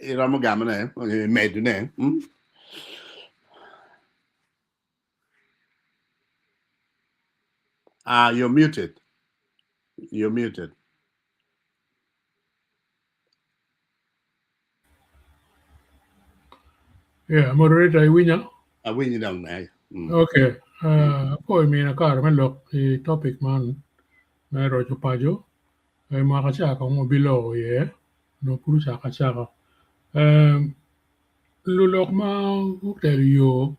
iromo gamone medone. Ah, you're muted. You're muted. Yeah, moderator iwinya? Awinyi dong me. Okay. Apoyo mina kare me lok i topic man me roco paco. I mwaka ca kong wabiloko iye, onongo pud ocako acaka. Lulok ma gutelo yo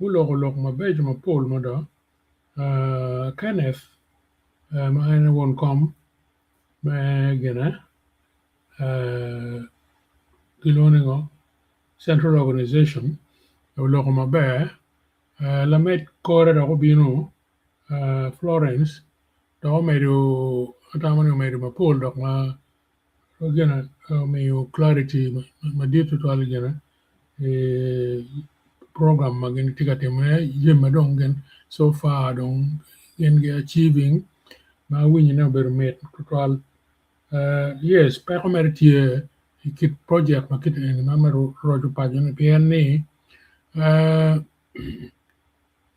guloko lok mabeco mapol mada. Kenneth ma en aye won kom me gine gilwongo ni ngo Central Organization oloko maber lamed kore dok obino Florence dok omedo atamo ni omedo mapol dok ma gine omiyo clarity madit tutwal gine i program ma gin gitye ka timone jami ma dong gin so far dong gin gi achieving ma awinyone obedo mit tutwal. Yes peko mere tye i kit project ma kiti eni ma me roco paco ni pien ni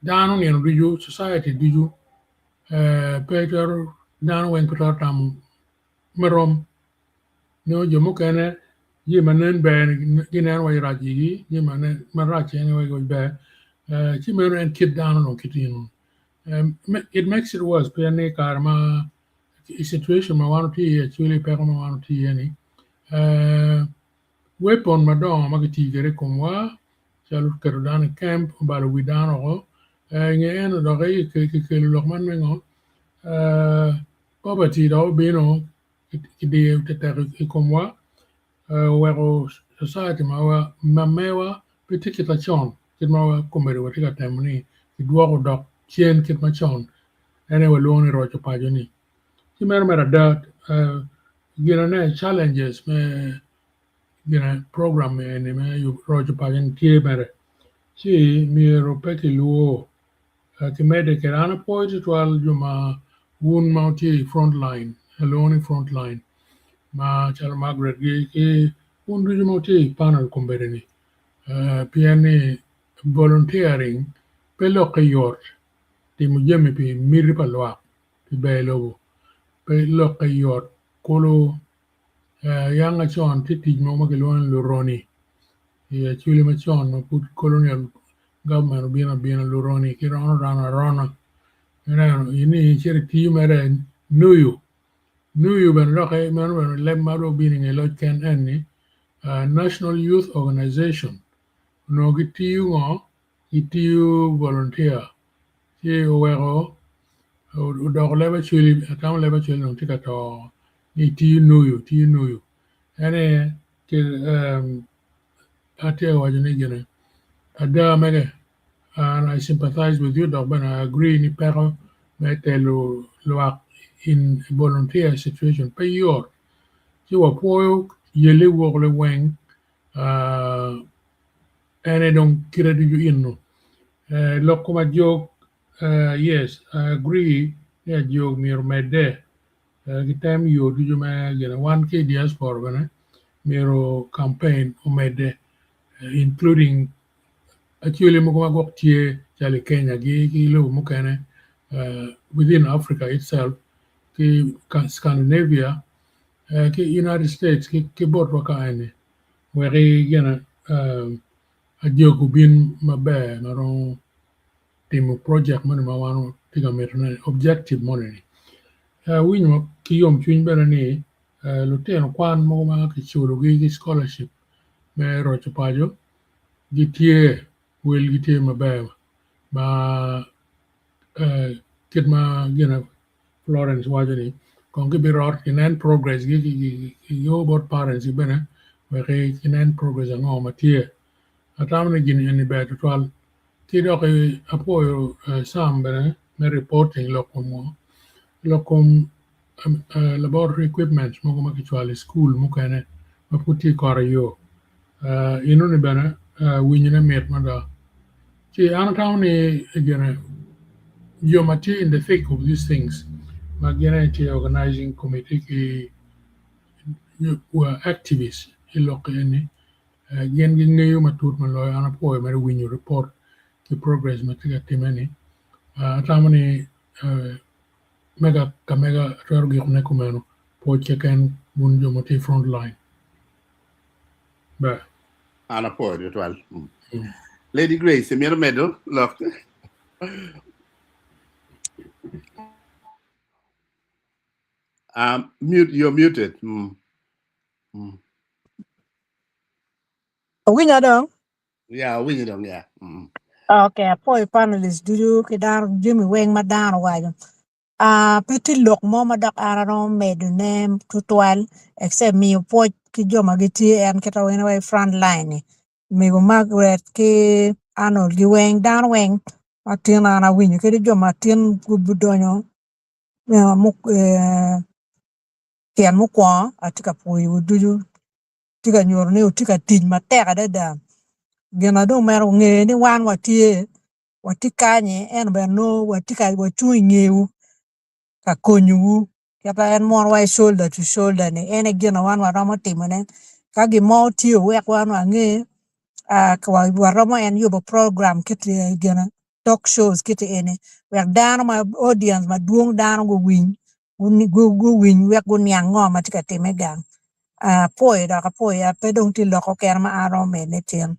dano nino ducu society ducu pe twero dano weng pe twero tamo me rom nongo jo mukene jami ma nen ber gineno wai rac igi jami marac gineno wai ber ci meno en kit dano dong kit eno it makes it worse pien ni kare ma i situation ma wan watye iye actually peko ma wan watye iye ni weapon madongo ma kitiyo kwede i komwa calo keto dano i camp obalo wi dano woko i nge eno dok kikelo lok man me ngo poverty dok obino kidiyo tetek i komwa oweko society ma mewa pe tye kit macon kit ma kombeddi watye ka temo ni kidwoko dok cen kit macon en aye walwongo ni roco paco ni ci meno mere ada ginene challenges me gine program eni me roco paco ni tye mere ci myero pe kilwor Kimedde kwede, an apwoyo tutwal jo ma wun ma wutye i front line, alwongo ni front line ma calo Margaret gi ki Wun ducu ma wutye i panel kombeddi-ni pien ni volunteering pe lokke yot timo jami pi miti pa lwak pi ber lobo pe lokke yot kulu yanga con tye tic mogo ma kilwongo ni luroni i Acholi macon ma pud colonial government obino abina luroni kirono dano arona ineno in icito itiyo mere nuyu Nuyu bene dok meno bene leb ma dong obino i nge loc ken en-ni, National Youth Organization onongo gitiyo ngo? Gitiyo volunteer ci oweko odoko leb Acholi atamo leb Acholi dong tye ka to ni tiyo nuyu tiyo nuyu en aye atye ka waco ni gine ada mege and I sympathize with you dok bene I agree ni peko me telo lwak in a volunteer situation pe yot ci wapwoyo yelle woko liweng en aye dong kite ducu eno lok kom ajog yes I agree ni ajog myero omedde gitem yo ducu me gine wan ki i diaspora bene myero campaign omedde including Acholi mogo ma gwok tye calo i Kenya gi ki lobo mukene within Africa itself ki Scandinavia ki United States ki botwa ka eni wek gine ajog obin maber ma romo timo project moni ma wan watye ka mitone objective moni ni. Awinyo ki yomcwiny bene ni lutino kwan mogo ma kiculogi ki scholarship me roco paco gitye welgi tye maber ma kit ma gine Florence waco ni kong gibirot ginen progress gi gio bot parents gi bene wek ginen progress ango ma tye atamo ni gin eni ber tutwal ki dok apwoyo Sam bene me reporting lok kom ngo lok kom laboratory equipment mogo ma kicwalo i cukul mukene ma pud tye i kore yo enoni bene winyone mit mada ci an atamo ni gine jo ma tye in the thick of these things ma gin aye tye organizing committee ki activist i lok eni gin gingeyo matut ma loyo an apwoyo mere winyo report ki progress ma tye ka timme ni atamo ni mega ka mega atwero gikone kumeno pwoc keken wun jo ma tye i front line ber. An apwoyo tutwal. Lady Grace, imito medo lok? Mute, you're muted. Awinyo dong? Yeah, awinyo dong, yeah. Okay, apwoyo panelists ducu ki dano jami weng ma dano owaco. Ah, pe tye lok mo ma dok an aromo medone tutwal except miyo pwoc ki jo ma gitye en kit ma weng i front line ni. Mego Margaret ki Arnold gi weng dano weng ma tin an awinyo kadi jo ma tin gudonyo tyen mukwongo atye ka pwoyowu ducu tye ka nyuto ni wutye ka tic matek adada gin na dong mere wunge ni wan watye watye kanyi ento bene nongo watye ka wacung i ngewu ka konyowu kit ma en mono wa shoulder to shoulder ni en aye gin ma wan waromo timone ka gin mo tye wuwek wan wange waromo en yubo program kit gine talk shows kiti eni wek dano ma audience madwong dano guwiny guwiny wek guniang ngo ma tye ka timme gang. Apwoyo dok apwoyo pe dong tye lok okene ma an aromo medone tin.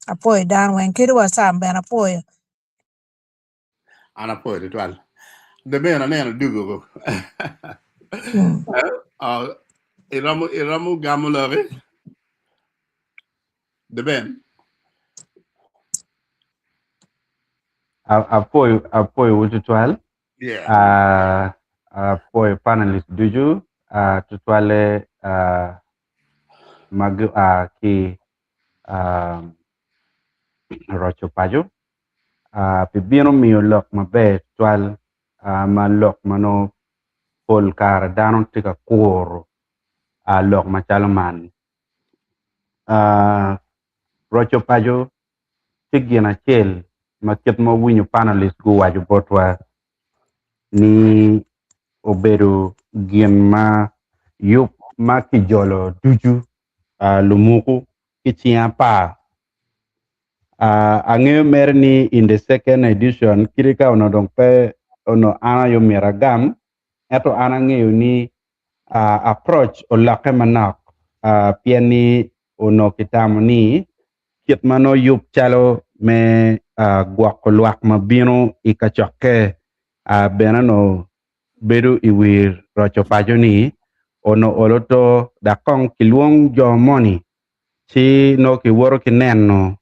Apwoyo dano weng kadi wa Sam bene apwoyo. An apwoyo tutwal. The man aneno dugo ko. Iromo iromo gamo loki? The Ben. Apwoyo apwoyo tutwal. Yeah. Apwoyo panelist ducu tutwalle ma gua ki roco paco pi bino miyo lok maber tutwal ma lok ma nongo pol kare dano tye ka kuro lok macalo man. Roco paco tye gin acel ma kit ma owinyo panelist guwaco botwa ni obedo gin ma yub ma kijolo ducu. lumuku ki cing apar. Angeyo mere ni in the second edition kadi ka onongo dong pe onongo an aye omyero agam ento an angeyo ni approach olokke manok pien ni onongo kitamo ni kit ma nongo yub calo me gwoko lwak ma bino i kacokke bene onongo bedo i wi roco paco-ni onongo olo to dok kong kilwong jo moni ci nongo kiwoto ki neno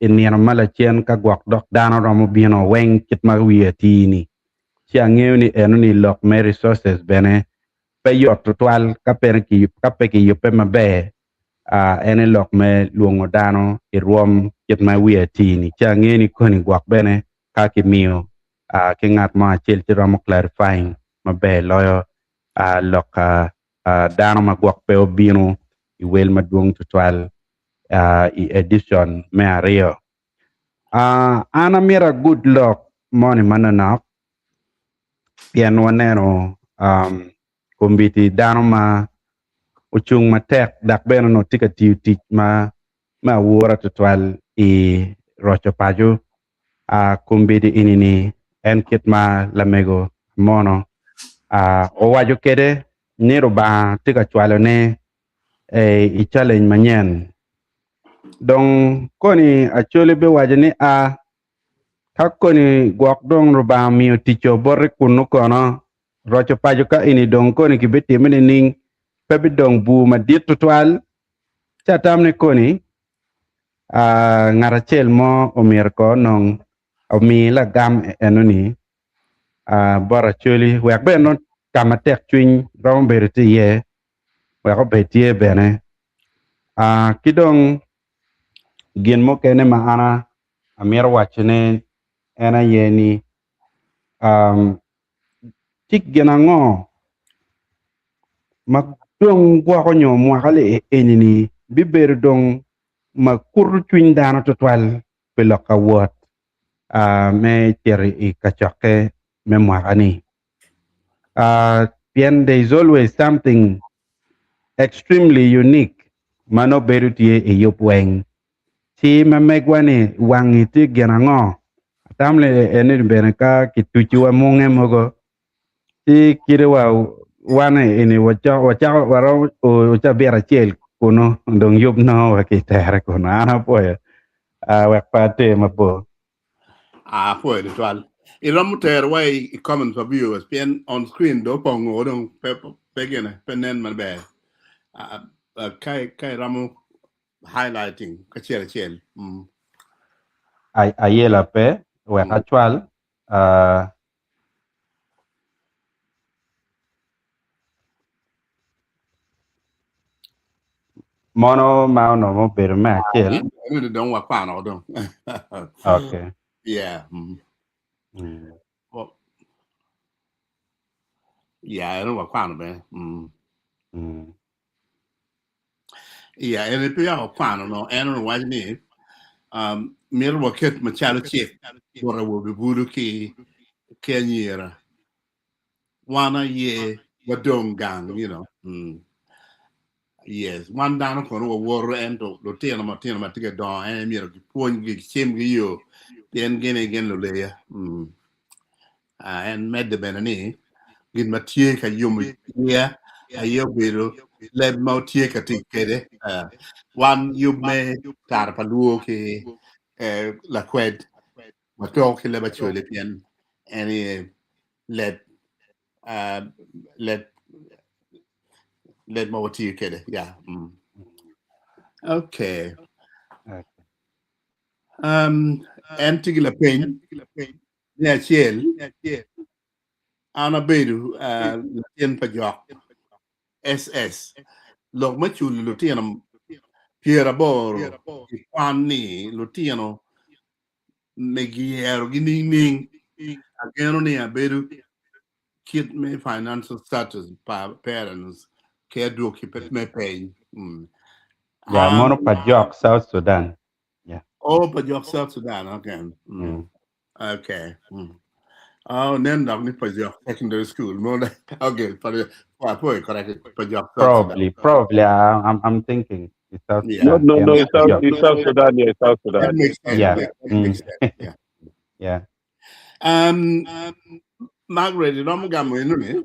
i nino ma lacen ka gwok dok dano romo bino weng kit ma wiye atir-ni. Ci angeyo ni enoni lok me resources bene pe yot tutwal ka pe kiyubbe maber en aye lok me lwongo dano i rwom kit ma wiye atir-ni. Ci angeyo ni koni gwok bene ka kimiyo ki ngat mo acel ci romo clarifying maber loyo lok dano ma gwok pe obino i wel madwong tutwal i edition me aryo. An amito agud lok moni manonok pien waneno kombeddi dano ma ocung matek dok bene onongo tye ka tiyo tic ma me awura tutwal i roco paco. Kombeddi eni-ni en kit ma lamego mono owaco kwede ni Lubanga tye ka cwalone i challenge manyen. Dong koni Acholi biwaco ni a ka koni gwok dong Lubanga omiyo ticco boti kunnu kono roco paco ka eni dong koni kibitime nining pe bidong bur madit tutwal ci atam ni koni ngat acel mo omyero ko onong omi lagam enoni bot Acholi wek bene nongo ka ma tek cwiny romo bedo tye iye wek obed tye bene. Ki dong gin mukene ma an amito wacone en aye ni tye gin ango ma dong gwoko nyo mwaka eni-ni bibedo dong ma kuto cwiny dano tutwal pi lok ka wot me cito i kacokke me mwaka-ni. Pien there is always something extremely unique ma nongo bedo tye i yub weng. Ci ma megwa-ni wangi tye gin ango? Atamo ni eni bene ka kituciwa munge mogo ci kite wa wan eni wacako waromo o cabit acel kunu dong yub nongo wa ki tere kunu an apwoyo wek pe ater mabor. Apwoyo tutwal. Iromo tero wa i comments pa viewers pien on screen do opongo dong pe pe gine pe nen maber. Ka iromo highlighting kacel acel. Ayela pe wek acwal. Mono ma onongo obedo me acel. Eno dong wakwano dong. Okay. Yeah. Well, yeah, eno wakwano bene. Yeah, eno pe ya wakwano no. En onongo waco ni mito waket macalo cik bot awobe bulu ki ki anyira. Wan aye wadong gang, you know. Yes, wan dano kono wawoto ento lutino matino ma tye ka dongo en myero gipwonygi gicimgi yo pien gin aye gin luleya. En medde bene ni gin ma tye ka yomo cwinya aye obedo leb ma wutye ka tic kwede. Wan yub me kare pa luo ki lakwed watoko ki leb Acholi pien en aye leb leb leb ma watiyo kwede. Yeah. Okay. En tye ki lapeny me acel, an abedo latin pa jok SS. Lok me culo lutino 80 i kwan ni lutino me giyerogi ningning? Ageno ni abedo kit me financial status pa parents ki adwoki me peny. Ya, mono pa jok South Sudan. Yeah. Oh, pa jok South Sudan. Okay. Okay. Oh, nen dok ni Pajok Secondary School. Mo okay, pa correct Pajok South Sudan. Probably, probably. I'm thinking it's South Yeah. No, Sudan. no, Yeah, no, it's South, Pajok. it's South Sudan, yeah, it's South That Sudan. makes sense. Yeah. Yeah, that makes sense. Yeah. Yeah. Margaret, iromo gamo eno ni?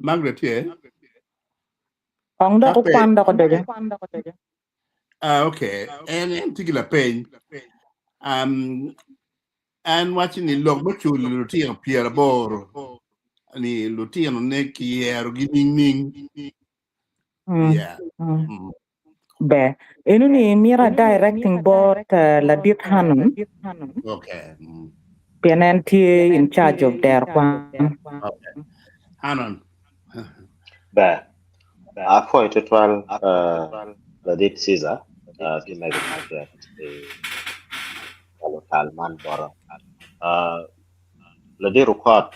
Margaret ye? Kong dok Kape. ukwan dok odoco. Ah, okay. En tye ki lapeny. An waco ni lok me culo lutino 80 ni lutino ne kiyerogi ningning. Yeah. Ber. Eno ni mira directing bot ladit Hanun Okay. Pien en tye in charge of dero kwan. Okay. Hanon. Ber. Apwoyo tutwal ladit Caesar ki mego Margaret pi kalo tal man bota. Ladit Okot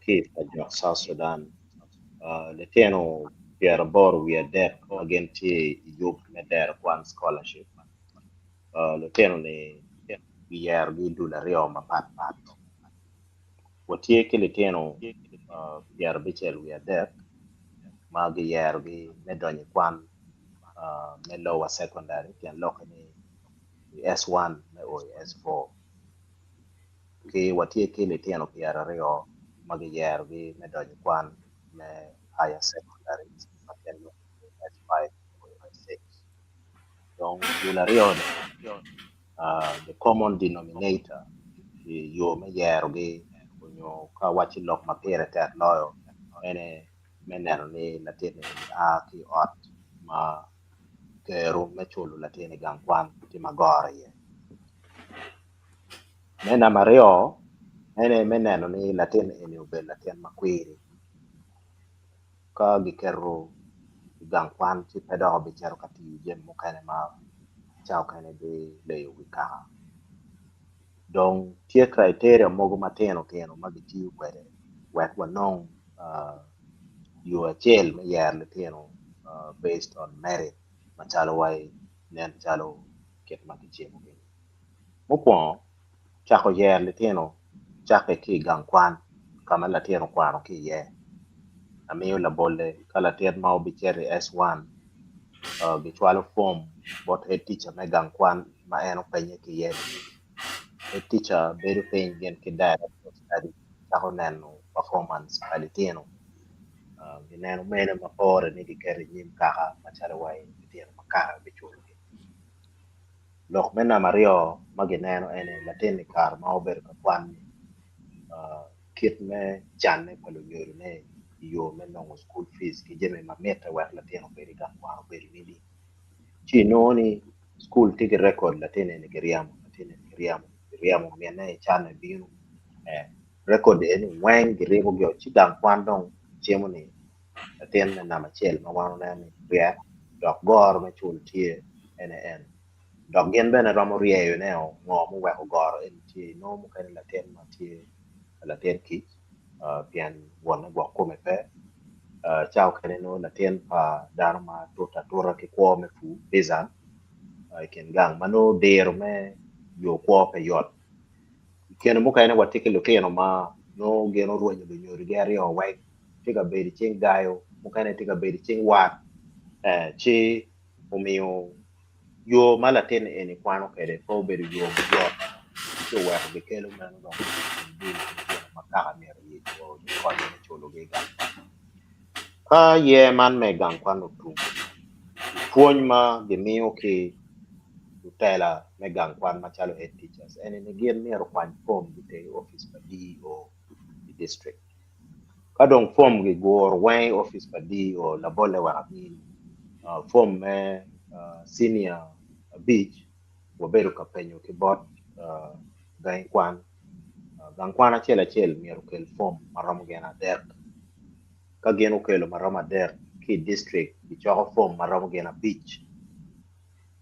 ki i Pajok South Sudan litino 83 ma gin tye i yub me dero kwan scholarship. Lutino ni giyerogi i dul aryo mapat pat. Watye ki litino 53 ma giyerogi me donyo i kwan me lower secondary pien lokke ni i S1 me o i S4. Ki watye ki litino 20 ma giyerogi me donyo i kwan me higher secondary ma pien lokke ni S5 o i S6. Dong dul aryo ni the common denominator i yo me yerogi onyo ka waci lok ma pire tek loyo ene me neno ni latin ni a ki i ot ma kero me culo latin i gang kwan tye ma goro iye. Me namba aryo ene me neno ni latin eni obedo latin ma kwiri. Ka giketo i gang kwan ci pe dok obicito ka tiyo jami mukene ma ca okene bileyo wi kaka. Dong tye criteria mogo matino tino ma gitiyo kwede wek wanong yo acel me yero litino based on merit macalo wai nen calo kit ma kicimo gini. Mukwongo, cako yero litino cakke ki i gang kwan ka ma latin okwano ki iye. Amiyo labolle ka latin ma obicito i S1 gicwalo form bot head teacher me gang kwan ma en openye ki iye. Head teacher bedo piny gin ki director of study cako neno performance pa litino. Gineno mene ma pore ni giketo i nyim kaka macalo wai litino ma kaka biculogi. Lok me namba aryo ma gineno ene latin i kare ma obedo ka kwan kit me canne pa lunyodone i yo me nongo school fees ki jami ma mitte wek latin obed i gang kwan obedo nini. Ci inongo ni school tye ki record latin eni kiryemo, latin eni kiryemo, kiryemo minne i canne bino. Record eni weng giribogi o ci gang kwan dong cimo ni latin me namba acel ma wan oneno ni ryek dok goro me cul tye ene en. Dok gin bene romo ryeyone o ngo muweko goro eni tye inongo mukene latin ma tye latin kic pien wonne gwok kome pe. Ca okene nongo latin pa dano ma tute atuta ki kwo me pur peasant i kin gang ma nongo diro me yo kwo pe yot. I kine mukene watye ki lutino ma nongo gin orwenyo lunyodogi aryo weng tye ka bedo i cing gayo mukene tye ka bedo i cing wat ci omiyo yo ma latin eni kwano kwede pe obedo yo mayot ci oweko gikelo meno dong i kin dul lutino ma kaka myero oyec konyo me culogi i gang kwan. Ka yer man me gang kwan otum, pwony ma gimiyo ki lutela me gang kwan macalo head teachers ene ni gin myero okwany form giter i office pa DEO i district. Ka dong form giguro weng i office pa DEO labolle wek amini form me senior abic wabedo ka penyo ki bot gangi kwan. Gang kwan acel acel myero okel form maromo gin adek. Ka gin okelo maromo adek ki i district gicoko form maromo gin abic.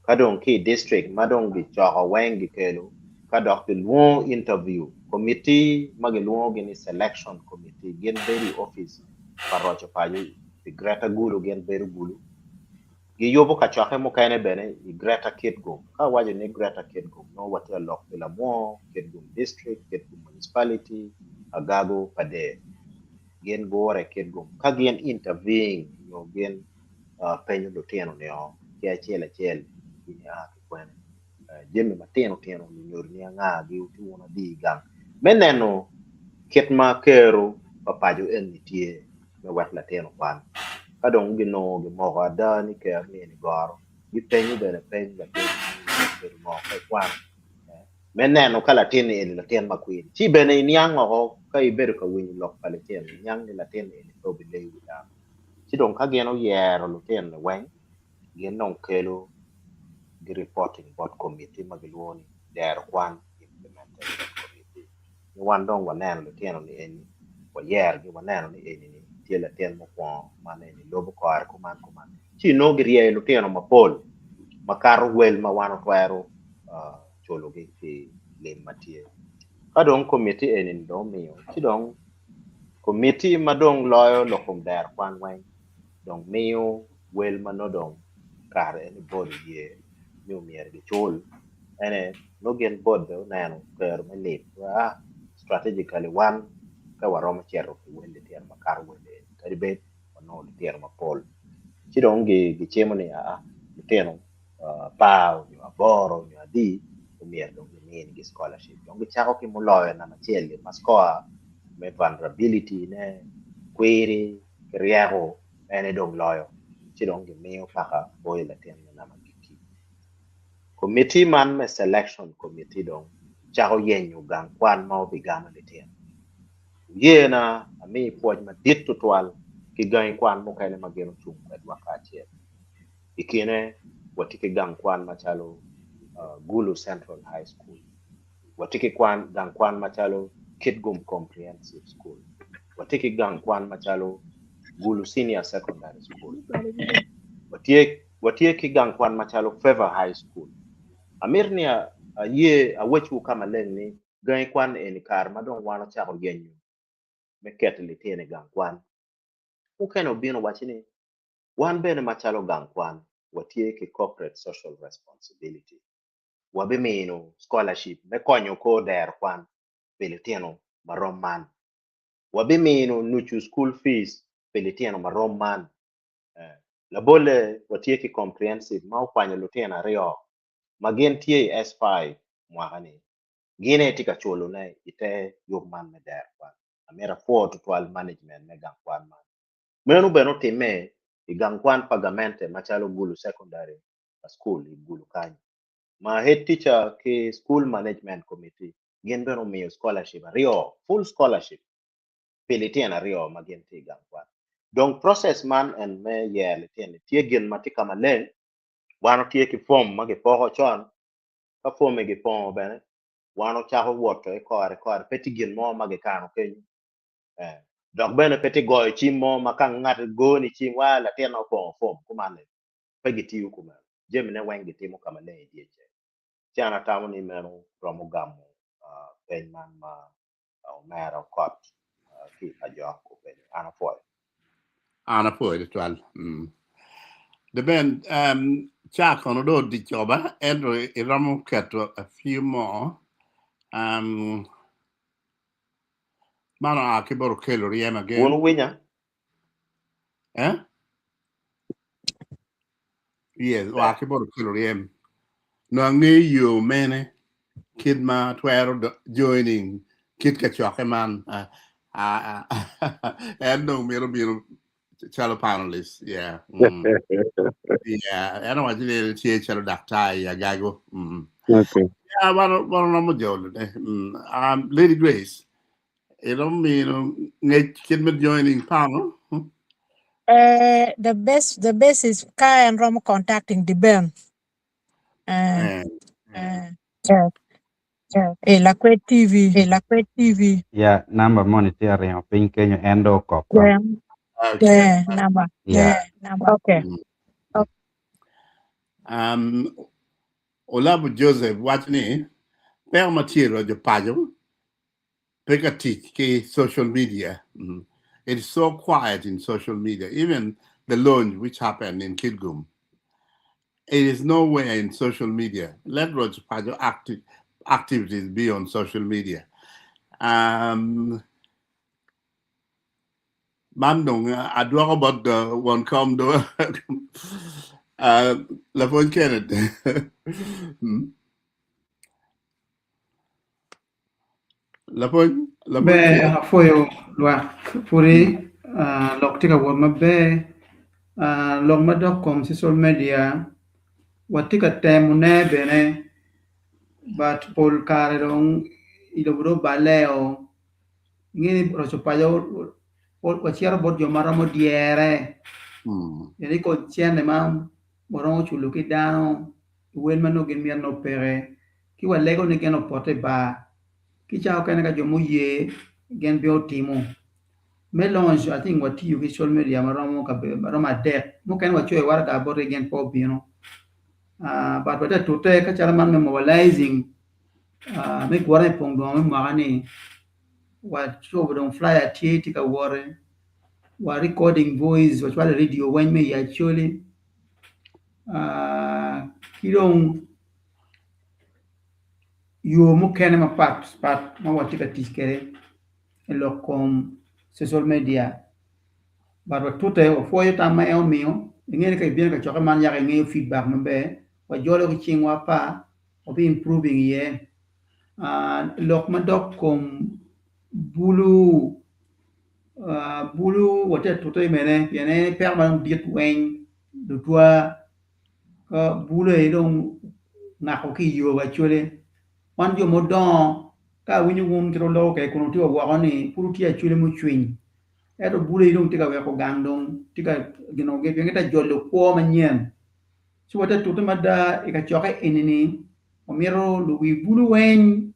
Ka dong ki i district ma dong gicoko weng gikelo ka dok gilwongo interview committee ma gilwongogi ni selection committee gin bedo i office pa roco paco pi Greater Gulu gin bedo Gulu. Giyubo kacokke mukene bene i Greater Kitgum. Ka awaco ni Greater Kitgum nongo watye ka lok pi Lamwor, Kitgum District, Kitgum Municipality, Agago, Pader. Gin gure i Kitgum. Ka gin interviewing nyo gin penyo lutino nio ki acel acel in ia ki kwene, jami matino tino lunyodo ni anga gi wutye wun adi i gang me neno kit ma kero pa paco eni tye me wek latin okwan. Ka dong ginongo gimoko ada ni kero ni eni goro, gipenyo bene peny latin ni obedo ngo ka ikwano me neno ka latin ni eni latin ma kwiri. Ci bene iniang oko ka ibedo ka winyo lok pa litino, iniang ni latin ni eni pe obileyo wi dano. Ci dong ka gin oyero lutino ni weng, gin dong kelo gi reporting bot committee ma gilwongo ni Dero Kwan Implementation Committee. Ni wan dong waneno litino ni eni, wayerogi, waneno ni eni ni tye latin mukwongo, man eni lubo kore kuman kuman. Ci inongo giryeyo lutino mapol makato wel ma wan otwero culogi ki lim ma tye. Ka dong committee eni ni dong omiyo, ci dong committee ma dong loyo lok kom dero kwan weng dong miyo wel ma nongo dong kare eni board oye ni omyero gicul ene nongo gin board bene oneno kero me lim ah strategically wan pe waromo cito ki wel litino makato wel eni kadi bed wanongo litino mapol ci dong gicimo ni aa litino apar nyo aboro nyo adi omyero dong giminigi scholarship dong gicako ki muloyo namba acel-li ma score me vulnerability ne kwiri ki ryeko en aye dong loyo ci dong gimiyo paka boyo latin me namba agikki. Committee man me selection committee dong cako yenyo gang kwan ma obigamo litino. Wuyena ami pwoc madit tutwal ki gangi kwan mukene ma gin ocung kwedwa kacel. I kine watye ki gang kwan macalo Gulu Central High School, watye ki kwan gang kwan macalo Kitgum Comprehensive School, watye ki gang kwan macalo Gulu Senior Secondary School, watye watye ki gang kwan macalo Favor High School. Amito ni aye awecwu ka maleng ni gangi kwan eni kare ma dong wan ocako yenyo me keto litino i gang kwan, mukene obino owaci ni wan bene macalo gang kwan watye ki corporate social responsibility wabimino scholarship me konyo kor dero kwan pi litino ma rom man, wabimino nucu school fees pi litino ma rom man. Labolle watye ki comprehensive ma okwanyo lutino aryo ma gin tye i S5 mwaka ni gin aye tye ka culone i te yub man me dero kwan. Amito apwo tutwal management me gang kwan man. Meno bene otimme i gang kwan pa gamente macalo Gulu Secondary School i Gulu kany ma head teacher ki school management committee gin bene omiyo scholarship aryo, full scholarship pi litino aryo ma gin tye i gang kwan. Dong process man en me yero litino-ni tye gin ma tye ka maleng, wan watye ki form ma gipoko con, ka form-mi gipongo bene wan wacako woto i kore kore pe tye gin mo ma gikano kenyo eh, dok bene pe tye goyo cim mo ma ka ngat goni cim wa latinna opongo form kuman-ni pe gitiyo kumeno jamine weng gitimo ka maleng i dye ceng. Ci an atamo ni meno romo gamo peny man ma omera okot ki i kajok openyo. An apwoyo. An apwoyo tutwal. Mm. The ben um, ca kono do odic coba ento iromo keto a few more um, man oa ki bot Okello Ryem Wun again. wuwinya? Eh? Yes, oa Ber. ki bot Okello Ryem. Nongo angeyo yo mene kit ma twero joining kit kacokke man. En dong mito bino calo panelist. Yeah. Yeah, en owaco ni en tye calo daktar i Agago. Okay. Yeah, wan wan romo jolone. Lady Grace, iromo mino ngec kit me joining panel? The best is ka en romo contacting the Ben. E Lakwed TV. Ya, namba moni tye aringo piny kenyo en dong okop Yeah, Okay. yeah, number. Ya. Okay. Olabu Joseph wacho ni peko ma tye i roco paco pe ka tic ki social media. It's so quiet in social media. Even the launch which happened in Kitgum. It is nowhere in social media. Let Roco Paco acti activities be on social media. Um, man dong adwoko bot uh, won kom do uh, lapwony Kenneth. Hmm. Lapwony, lapwony Ber Kenneth. apwoyo lwak pudi ah, lok tye ka wot maber Ah, lok madok kom social media watye ka temone bene but pol kare dong i lobo dong oballe o inge ni roco paco wacito bot jo ma romo dyere pien i kony cente ma waromo culo ki dano i wel ma nongo gin mito nongo peke ki walego ni gin opote i bar ki cawa okene ka jo muye gin pe otimo me launch I think watiyo ki social media maromo kabedo maromo adek mukene wacoyo waraga botgi gin pe obino but watye ka tute ka calo man me mobilizing me gure i pong dwongo me mwaka ni wacobo dong flyer tye tye ka wot wa recording voice wacwalo i radio weng me i Acholi ki dong yo mukene mapat pat ma watye ka tic kwede i lok kom social media but watute wapwoyo tam ma en omiyo inge ni ka ibino i kacokke man yaka ingeyo feedback maber wajolo ki cingwa apar wabi improving iye lok madok kom bulu bulu watye ka tute mene pien en peko ma dong dit weng lutwa ka bulu aye dong ngako ki i yo acwali wan jo mudongo ka awinyo wun kit ma wuloko kwede kun wutye wa woko ni pud wutye acwali mucwiny ento bulu aye dong tye ka weko gang dong tye ka gino pien gitye ka jolo kwo manyen ci watye ka tute mada i kacokke eni-ni wamito luwi bulu weng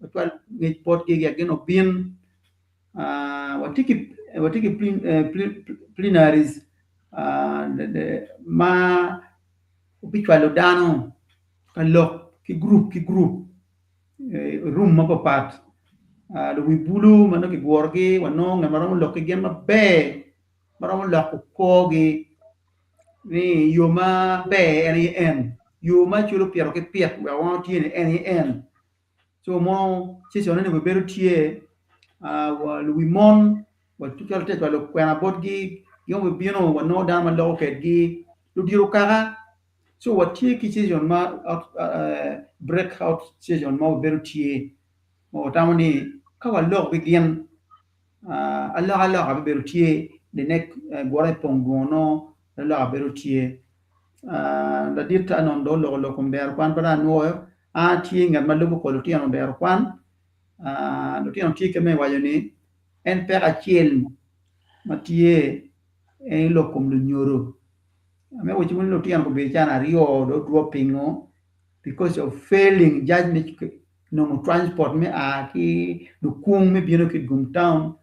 wacwal ngec botgi wek gin obin watye ki watye ki plenaries ma obicwalo dano ka lok ki gurup ki gurup i rum mapapat luwi bulu ma nongo kigurogi wanongo ngat ma romo lok ki gin maber ma romo loko kwogi ni yo maber en aye en, yo ma culo pito ki pit wek wan watye ni en aye en. Co mono cecone ni bedo tye luwi mon cwalo tye ka cwalo kwena botgi gin gibino wanongo dano ma loko kwedgi ludito kaka co watye ki cecon ma break out cecon ma obedo tye ma watamo ni ka waloko ki gin alokaloka bibedo tye the next gure i pong dwongo nongo alokaloka bedo tye ladit Anon dong oloko lok kom dero kwan pe dong anwoyo an atye ngat ma lubo kor lutino dero kwan lutino tye kit ma iwaco ni en peko acel ma tye en lok kom lunyodo me waco ni lutino gubedo calo aryo dong dropping-o because of failing judge nongo transport me a ki lukung me bino ki gum town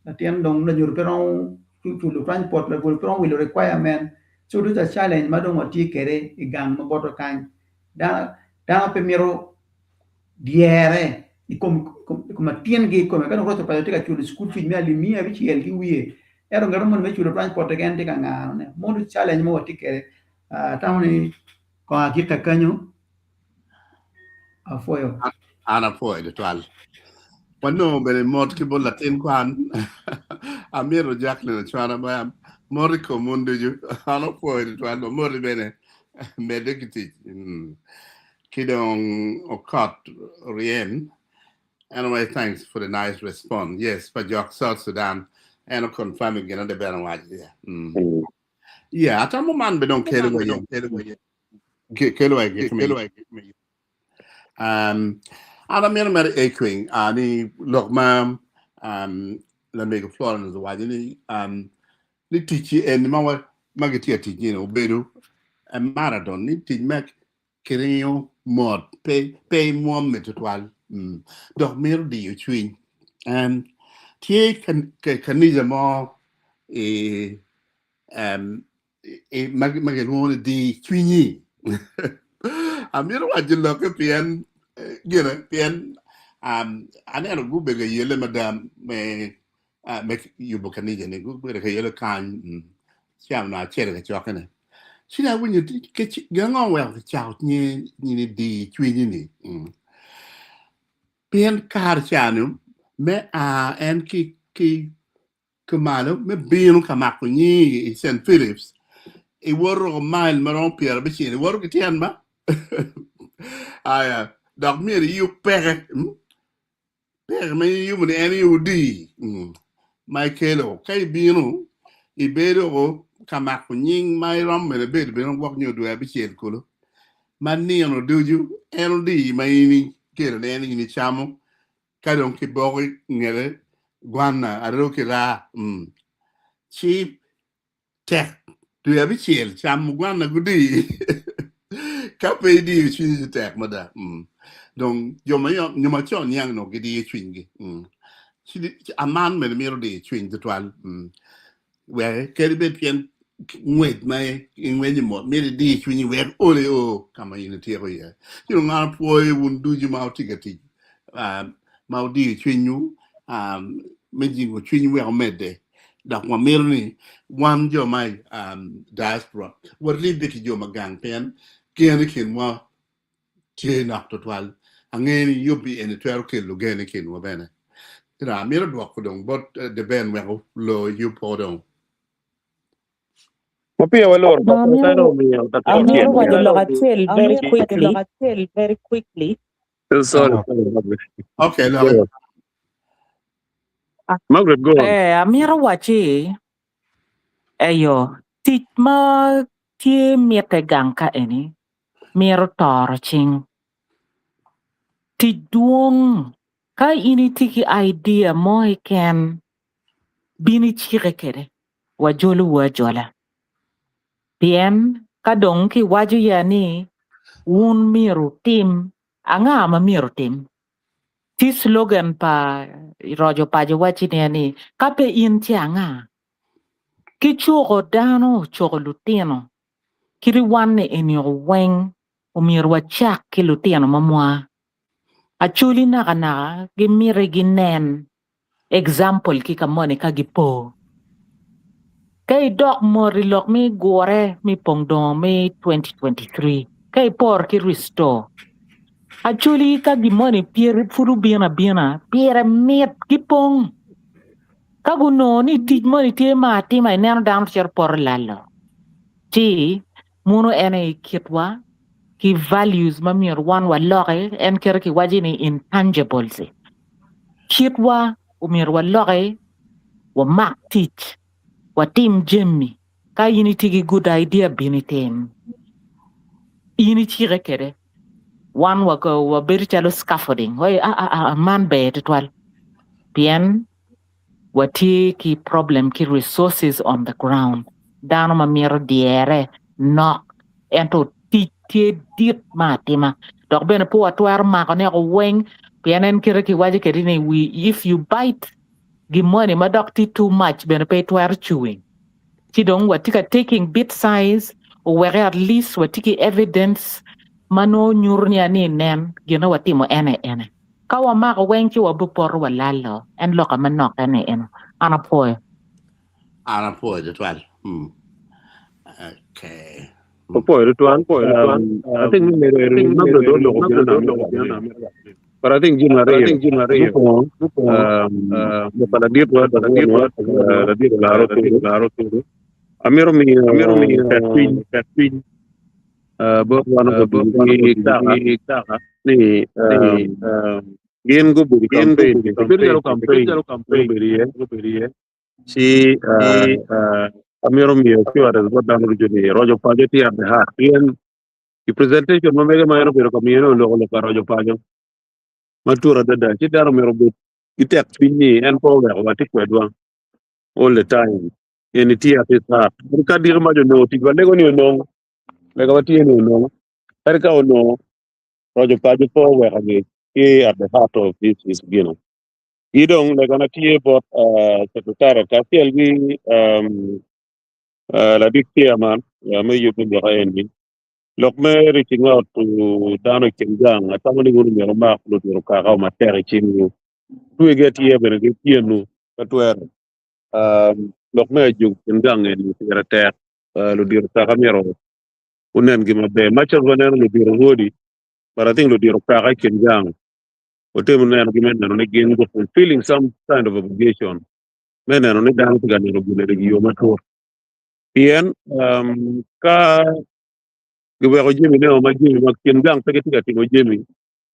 latin dong lanyodo pe romo culo transport labolo pe romo wilo requirement so those are challenge ma dong watye kwede i gang ma botwa kany dano pe mito dyere i kom latingi kikome ka dong roco paco tye ka culo cukul fic me alip miya abicel ki wiye ento ngat moni me culo transport keken tye ka ngarone mono challenge ma watye kwede atamo ni kong agik kakenyo Apwoyo. An apwoyo tutwal. Wanongo bene mot ki bot latin kwan. Amito Jacqueline Ocwana ma mot i kom wun ducu. An apwoyo tutwal wa moti bene medde ki tic. Mm. Ki dong Okot Ryem. Anyway, thanks for the nice response. Yes, pa jok South Sudan. En oconfirming gin ade bene owaco. Yeah. Mm. Yeah, atamo man be dong kelo wa kelo wa gik me an amito mere echoing ni lok ma lamego Florence owaco ni ni tic eni ma wa ma gitye ka tic ni obedo a marathon ni tic me kiringo mot pe pe imwomme tutwal dok mito diyo cwiny tye kanisa mo i ma gilwongo ni di cwinyi. Amito waco lokke pien gine pien aneno gubedo ka yelle mada me me yubo kanija ni gubedo ka yelle kany cawa onongo acito i kacokkene. Ci dong awinyo gin ango oweko kicako nyini diyo cwinyi ni? Pien kare ca-ni me a en ki kumalo me bino ka mako nyingi i St. Philips iwoto mail ma romo 50 iwoto ki tyen ba aya dok myero iyub peke peke ma iyubo ni en aye odii ma ikelo ka ibino ibedo ka mako nying ma iromo bene bedo bene gwok nyo dwe abicel kulu ma nino ducu en odii ma in ikelo ni en in icamo ka dong kiboko i ngete gwanna aroo ki raa ci tek dwe abicel camo gwanna gudii ka pe idiyo cwinyi ci tek mada dong jo ma nyo macon niang onongo gidiyo cwinygi ci aman bene mito diyo cwiny tutwal. Wek kadi bed pien ngwec ma ingwenyo mot myero idi cwinyi wek oli o ka ma in ityeko iye. Ci dong an apwoyo wun ducu ma wutye ka tic ma wudiyo cwinywu me jingo cwinywu wek omedde dok wamito ni wan jo ma i diaspora waribbe ki jo ma gang pien gen i kinwa tye nok twatwal. Angeyo ni yubbi eni twero kelo gen i kinwa bene. Ento amito dwoko dong bot Deben wek olor yub po dong. Ma peya waloro No, dok amito en omiyo dakika amito acel waco keken. lok acel very quickly. Very quickly. Sorry, Ah, sorry, Margaret. Okay, Go loki. on. Margaret, go on. Eh, amito waci eyo tic ma tye mitte gang ka eni mito toro cing. Tic dwong ka in itye ki idea mo keken bin icike kwede wajolowu ajola. Pien ka dong kiwaco ya ni wun myero wutim, anga ma myero otim? Ci slogan pa roco paco waci niya ni ka pe in ci anga? Ki cuko dano ocuko lutino kit wan ni eni weng omyero wacak ki lutino ma mwa. Acholi nakanaka gimiti ginen example ki ka moni ka gipo. Ka idok mot i lok me gure me pong dongo me 2023 ka iporo ki restore Acholi ka gimoni pyeri pud obino abina pire mit gipong ka gunongo ni tic moni tye ma atima ineno dano cito poto lalo ci muno en aye kitwa ki values ma myero wan waloki en kite kiwaco ni intangibles kitwa omyero waloki wamak tic watim jami ka in itye ki good idea bin itim in icike kwede wan wabedo calo scaffolding man ber tutwal pien watye ki problem ki resources on the ground dano ma mito dyere nok ento tic tye dit me atima dok bene pe watwero makone weng pien en kite kiwaco kwede ni if you bite gin moni ma dok tye too much bene pe itwero chewing ci dong watye ka taking bit size oweke at least watye ki evidence ma nongo nyuto ni ani nen gin ma watimo ene ene. Ka wamako weng ci wabipoto walalo. En loka manok eni eno. An apwoyo. An apwoyo tutwal. Okay. Apwoyo tutwal. I think me medo eri Margaret oloko gin na amito But I think jin ariyo. Mukwongo, lok laditwa ladit olaro kede. Amito miyo tekcwiny bot wan obedo ki kaka ni gin gubedo i campaign bedo calo campaign gubedo iye ci amito miyo assurance bot dano ducu ni roco paco tye at the heart pien i presentation ma mege ma en obedo ka miyone oloko lok pa roco paco matut adada ci dano myero obed ki tek cwiny ni en pe oweko watye kwedwa all the time en tye at his heart ka diki mac onongo tic walego ni onong lega watye ni onong kadi ka onongo roco paco pe owekogi ki at the heart of this is gino ki dong legana tye bot secretariat kacel ki ladit chairman me yub me mwaka eni lok me reaching out to dano i kin gang atamo ni wun myero wumak ludito kaka matek i cingwu twege tye bene ki pyenu ka twero lok me ajog kin gang eni pire tek ludito kaka myero. Wunen gi maber. Macalo waneno ludito rwodi, but I think ludito kaka i kin gang watemo neno gi me neno ni gin go fulfilling some kind of obligation me neno ni dano tye ka neno gin eni i yo matut. Pien um, ka giweko jami ne ma jami ma kin gang pe gitye ka timo jami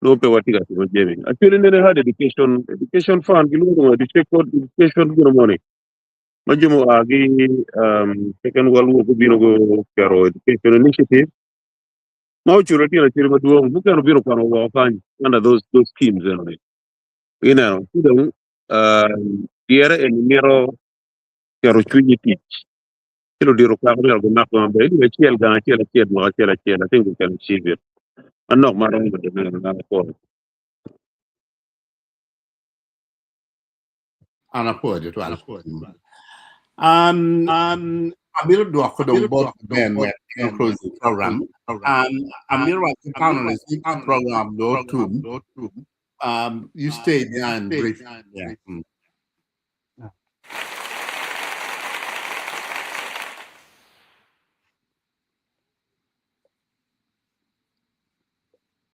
nongo pe watye ka timo jami. Actually nene had education education fund gilwongo ngo education education gino moni ma jo mua ki um, second world war gubino guketo education initiative ma oculo tyen acel madwong mukene obino kwano woko kany under those those schemes eno-ni. Ineno ci dong um, dyere eni mito keto cwiny i tic ci ludito kwako myero gumak maber i acel gang acel acel mwaka acel acel I think we can achieve it manok maromo bedo neno an apwoyo. An apwoyo tutwal. Um, amito dwoko dong bot Ben wek en close the program. Amito waco panelists ni program do tum. You stay behind brief. Yeah.